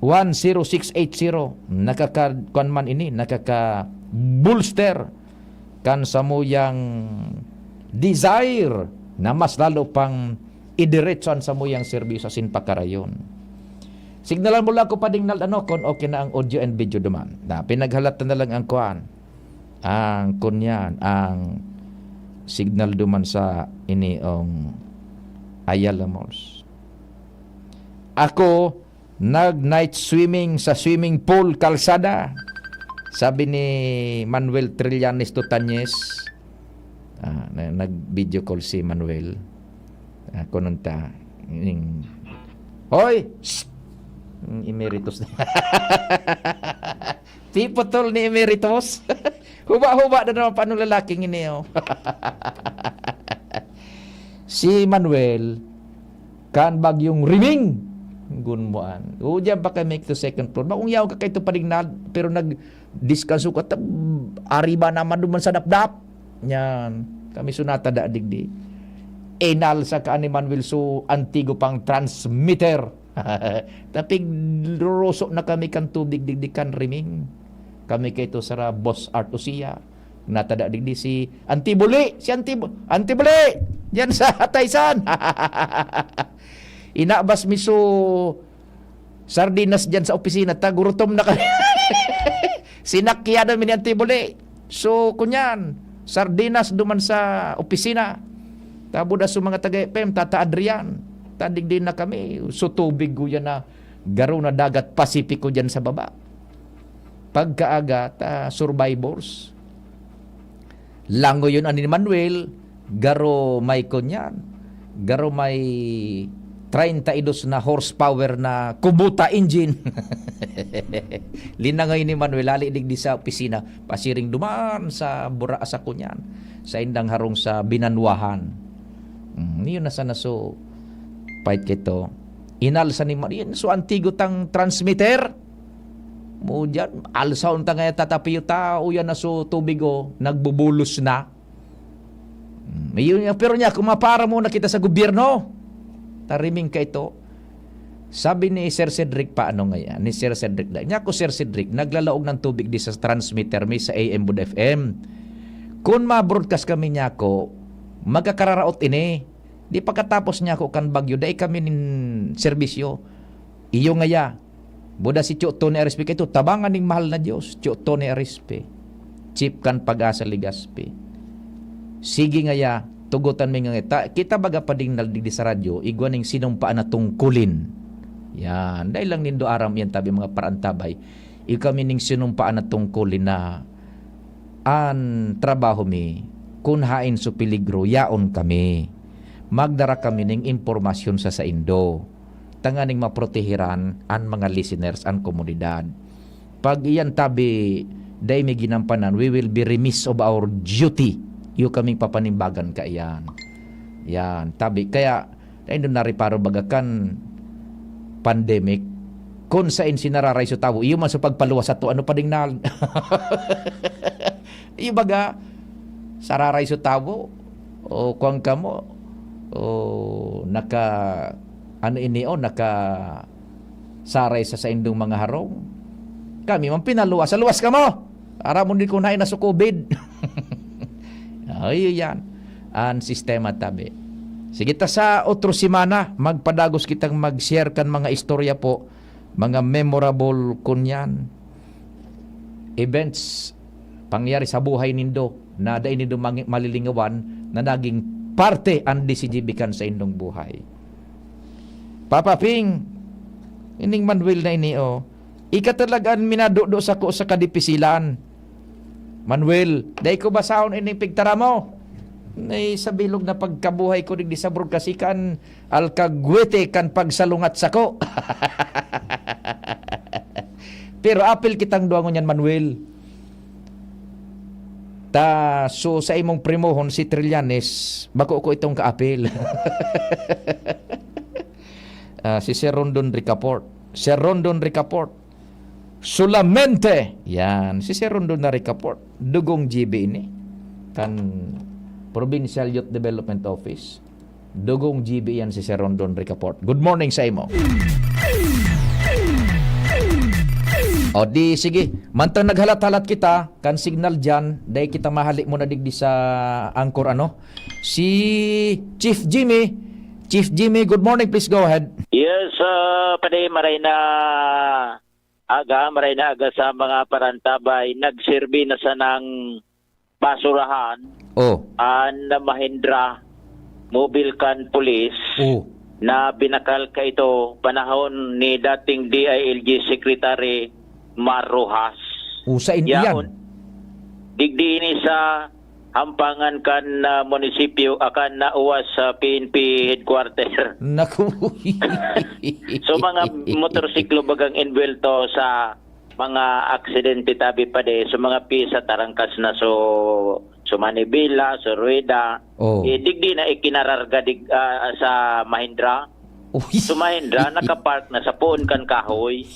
one zero six eight zero. Nakaka-, kuwan man ini, nakaka-bolster kan samuyang desire na mas lalo pang idiretso an samuyang serbisyo asin pakarayon. Signalan mo lang ako, Pading Nald, ano, kung okay na ang audio and video duman. Na, pinaghalatan na lang ang kuan. Ang kunyan, ang signal duman sa ini ong Ayala Malls. Ako, nag-night swimming sa swimming pool, kalsada. Sabi ni Manuel Trillanes Tutanes, ah, na, nag-video call si Manuel. Ah, kununta, ning, "Hoy! Shh!" Ang emeritus. Piputol ni emeritus. Huba-huba na naman pa nung lalaking ini, oh. Si Manuel, kan bagyong Riming, gunmuan. O, diyan pa kami to second floor. Bakong yaw ka kaito panignad, pero nag-diskanso ka, tab-, ariba naman duman sa dapdap. Yan. Kami sunata da digdi. Inalsa ka ni Manuel so antigo pang transmitter. Tapig luruso na kami kan tubig digdi kan Riming. Kami kaito sa Boss Art Usia. Natada digdi si Auntie Buli, si Auntie Bu-, Auntie Buli! Diyan sa Taysan! Inabas mi so sardinas diyan sa opisina, ta gurutom na kami. Sinakyan mi ni Auntie Buli. So, kunyan, sardinas duman sa opisina. Tabo da so mga taga F M, Tata Adrian. Tadig din na kami. So, tubig ko yan na garo na dagat Pasipiko diyan sa baba. Pagkaaga, ta survivors. Langoyon ani ni Manuel, garo may kunyan, garo may treinta y dos na horsepower na Kubota engine. Linangoy ni Manuel, hali digdi sa opisina, pasiring duman sa bura-, sa kunyan, sa indang harong sa Binanwahan. Mm, yun na sana so, pait kito. Inalsa ni Ma-, yun, so antigo tang transmitter. Mo diyan, alsaon ta ngayon, tatapiyo ta, uyan na so tubig, oh, nagbubulos na. Hmm, yun nga, pero niya, kumapara muna kita sa gobyerno. Tariming ka ito. Sabi ni Sir Cedric pa, ano nga yan? Ni Sir Cedric na, niya ko, "Sir Cedric, naglalaog ng tubig di sa transmitter mi sa A M Bud F M. Kun ma-broadcast kami niya ako, magkakararaot ini. Di pagkatapos niya ako kan bagyo, dai kami nin serbisyo. Iyo ngaya, buda si Tio Tony Arispe kaito, tabangan ning mahal na Dios, Tio Tony Arispe, chief kan Pag-asa Legazpi. Sige ngaya, tugotan mi nga ta-, kita baga pa ding naldigdi sa radyo, igwa ning sinumpaan na tungkulin. Yan, dai lang nindo aram yan, tabi mga parantabay. Igwa kami ning sinumpaan na tungkulin na an trabaho mi, kun haen so peligro, yaon kami. Magdara kami ning impormasyon sa saindo, tanganing maproteheran an mga listeners, an komunidad. Pag iyan tabi, dai mi ginampanan, we will be remiss of our duty. Iyo kaming papanimbagan kaiyan. Yan, tabi. Kaya, dai nindo nareparo baga kan pandemic, kun saen sinararay so tawo, iyo man so pagpaluwas sato, ano pa ding na-, iyo baga, sararay so tawo, o kuwan kamo, o naka, ano ini, o naka-, saray sa saindong mga harong. Kami man pinaluwas, sa luwas kamo! Aram mo din kung hain na sa covid. Ay, yan. Ang sistema tabi. Sige, ta sa otro semana, magpadagos kitang mag-share kan mga istorya po, mga memorable kunyan events, pangyari sa buhay nindo, na dai nindo mangi-, malilingawan, na naging parte ang D C G B kan sa indong buhay. Papa Ping, ining Manuel na ini, oh. Ika talaga an minadudo sako sa kadipisilan. Manuel, dai ko basahon ining pigtara mo. Nay, sa bilog na pagkabuhay ko digdi sa broadcast, ika an alkagwete kan pagsalungat sako. Pero apil kitang duwa ngunyan, Manuel. Ta, so, sa imong primohon, si Trillanes, bako ko itong kaapil. Ah, si Sir Rondon Ricaport. Sir Rondon Ricaport. Solamente. Yan. Si Sir Rondon na Ricaport. Dugong G B ini. Kan Provincial Youth Development Office. Dugong G B yan si Sir Rondon Ricaport. Good morning sa imo. O di, sige. Mantang naghalat-halat kita, kan signal dyan, dai kita mahali muna digdi sa Anchor, ano? Si Chief Jimmy. Chief Jimmy, good morning. Please go ahead. Yes, ah, pwede, maray na aga, maray na aga sa mga parantabay. Nagserbi na sanang basurahan Oh. an Mahindra Mobile kan Police Oh. na binakal kaito panahon ni dating D I L G Secretary Mar Rojas. Oh, sain iyan? Yaon, digdi ini sa Hampangan kan, ah, munisipyo, ah, kan, ah, uwas sa P N P headquarter. Naku. So, mga motorsiklo bagang inbwelto sa mga aksidente, tabi pa di. So, mga pisa tarangkas na, so, so manibela, so ruweda. Oh. Eh, digdi na ikinararga dig-, ah, sa Mahindra. Uy. So, Mahindra, nakapark na sa poon kan kahoy.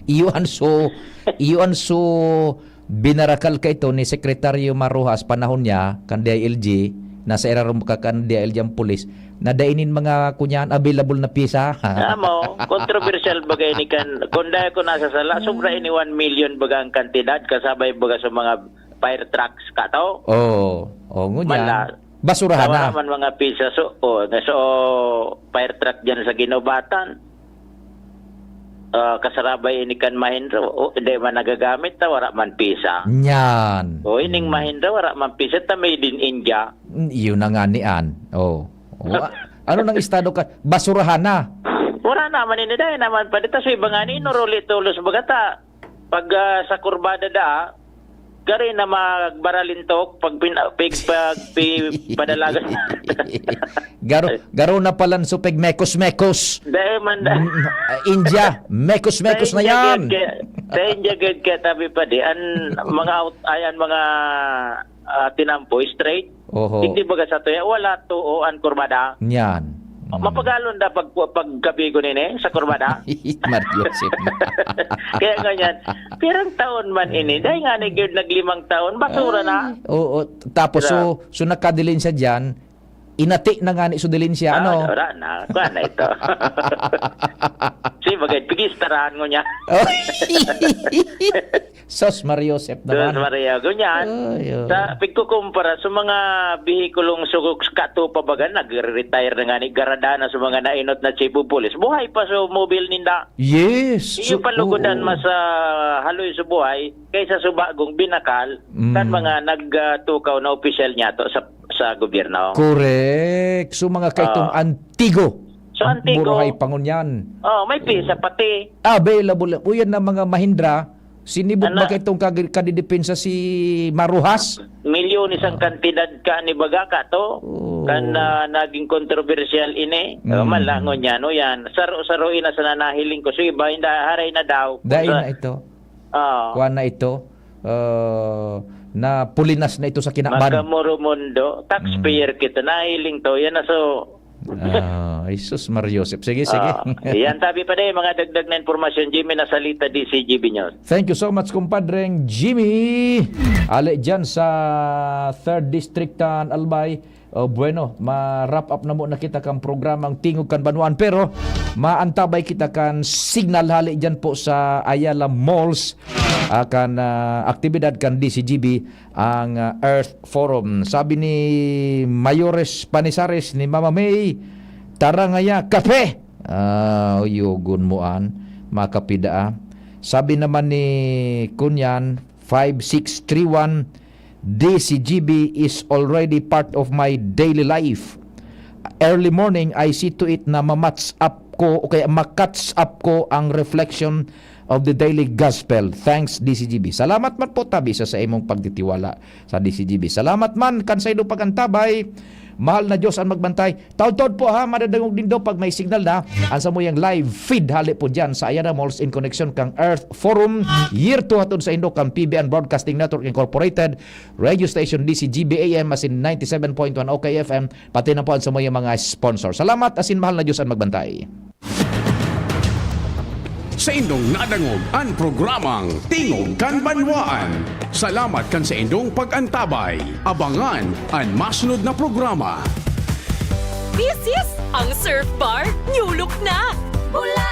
Iyo an so, iyo an so, binarakal kaito ni Sekretaryo Mar Roxas panahon niya, kan D I L G, nasa irarom ka kan D I L G ang pulis, na dai nin mga kunyan available na pisa. Amo, kontrobersyal bagay ni kan, kung dai ko nasasala, sobra ini one million baga ang kantidad, kasabay baga sa mga fire trucks ka to. Oo, oo, ngunyan. Mala, basurahan na. Wala man mga pisa, so, oh, na, so, fire truck dyan sa Ginobatan. Ah, kasarabay ini kan Mahindra, o, hindi man nagagamit ta, wala man pisa. Nyan. O, ining Mahindra, wala man pisa, ta made in India. Mm, yun na nga ni An. Oh. Oh, a-, ano nang estado ka? Basurahan na. Wala naman ini, dahil naman pa dito, so iba nga ni, noruli tulos baga ta, pag, ah, sa kurbada da, gari na magbaralintok, pag pin-, pig-, pag pi-, padalagan. Garo, garo na palan so peg mekos-mekos. Dahil man da- Mm, ah, India, mekos-mekos na Sa India yan. Gud ka, sa India gud ka, tabi pa di, an mga out-, ay, an mga, ah, tinampo, straight. Oho. Hindi baga sa tuya, wala to, o, an kurbada. Yan. Mm. Mapagalon da pag, pag gabi ko nini, sa kurbada. Mario Joseph. Kaya ganyan. Pirang taon man ini, dahil nga ni gud naglimang taon, basura na. Ay, oo. Tapos, Sira. so, so nakadiling siya dyan, inati na nga ni Sudelin siya, Ah, ano? Wala na. Kuha na ito. Si bagay, pigistarahan mo niya. Sos, Mario Joseph Dos naman. Maria, ganyan. Ay, oh. Sa pagkukumpara sa mga bihikulong sugok sa kato pa baga, nagre-retire na nga ni garada na sa mga nainot na chief of police. Buhay pa sa mobile ninda. Yes. Iyo palugodan Oo. Mas ah, haloy sa buhay kaysa sa bagong binakal Mm. kan mga nagtukaw na opisyal niya to sa sa gobyerno. Correct. So, mga kaitong Ah. antigo. So, antigo. Buruhay pangunyan. Oh, may pisa pati. Available. O yan na mga Mahindra, sinibot Ana- ba kaitong kag- kadidepensa si Maruhas? Milyones ang kantidad ka ni baga ka to. Oh. Kan ah, naging kontrobersyal ini. Mm. Malangon niya, no yan. Saro-saro ina sa nanahiling ko. So iba, hindi haray na daw. Dahil Sa- na ito. Ah. Kuha na ito. Uh, na pulinas na ito sa kinaban. Makamurumondo, taxpayer kita, nahiling to. Yan na so. Ah, Jesus Mario Joseph. Sige, sige. Ah, yan, tabi pa din, mga dagdag na impormasyon, Jimmy Nasalita, D C G B News. Thank you so much, kumpadreng Jimmy. Ale dyan sa third District kan Albay. Oh, bueno, ma-wrap up na muna kita kan programang Tingog kan Banwaan. Pero maantabay kita kan signal hali dyan po sa Ayala Malls, ah, kan ah, aktibidad kan D C G B ang ah, Earth Forum. Sabi ni Mayores Panisares, ni Mama May, "Tara ngaya, kape!" Ah, uyogon mo an, makapida ah. Sabi naman ni Kunyan, five six three one, "D C G B is already part of my daily life. Early morning, I see to it na ma-match up ko o kaya ma-catch up ko ang reflection of the daily gospel. Thanks, D C G B." Salamat man po, tabi sa, sa imong pagtitiwala sa D C G B. Salamat man kan saindong pag-antabay. Mahal na Diyos ang magbantay. Taod-taod po ha, madadangog nindo pag may signal na ang samuyang live feed hali po dyan sa Ayala Malls in connection kang Earth Forum Year two hatod saindo kan P B N Broadcasting Network Incorporated, Radio Station D C G B A M asin ninety-seven point one O K F M, pati na po ang samuyang mga sponsor. Salamat asin mahal na Diyos ang magbantay. Saindong nadangog an programang Tingog kan Banwaan. Salamat kan saindong pag-antabay. Abangan an masunod na programa. This is ang Surf Bar New Look na! Mula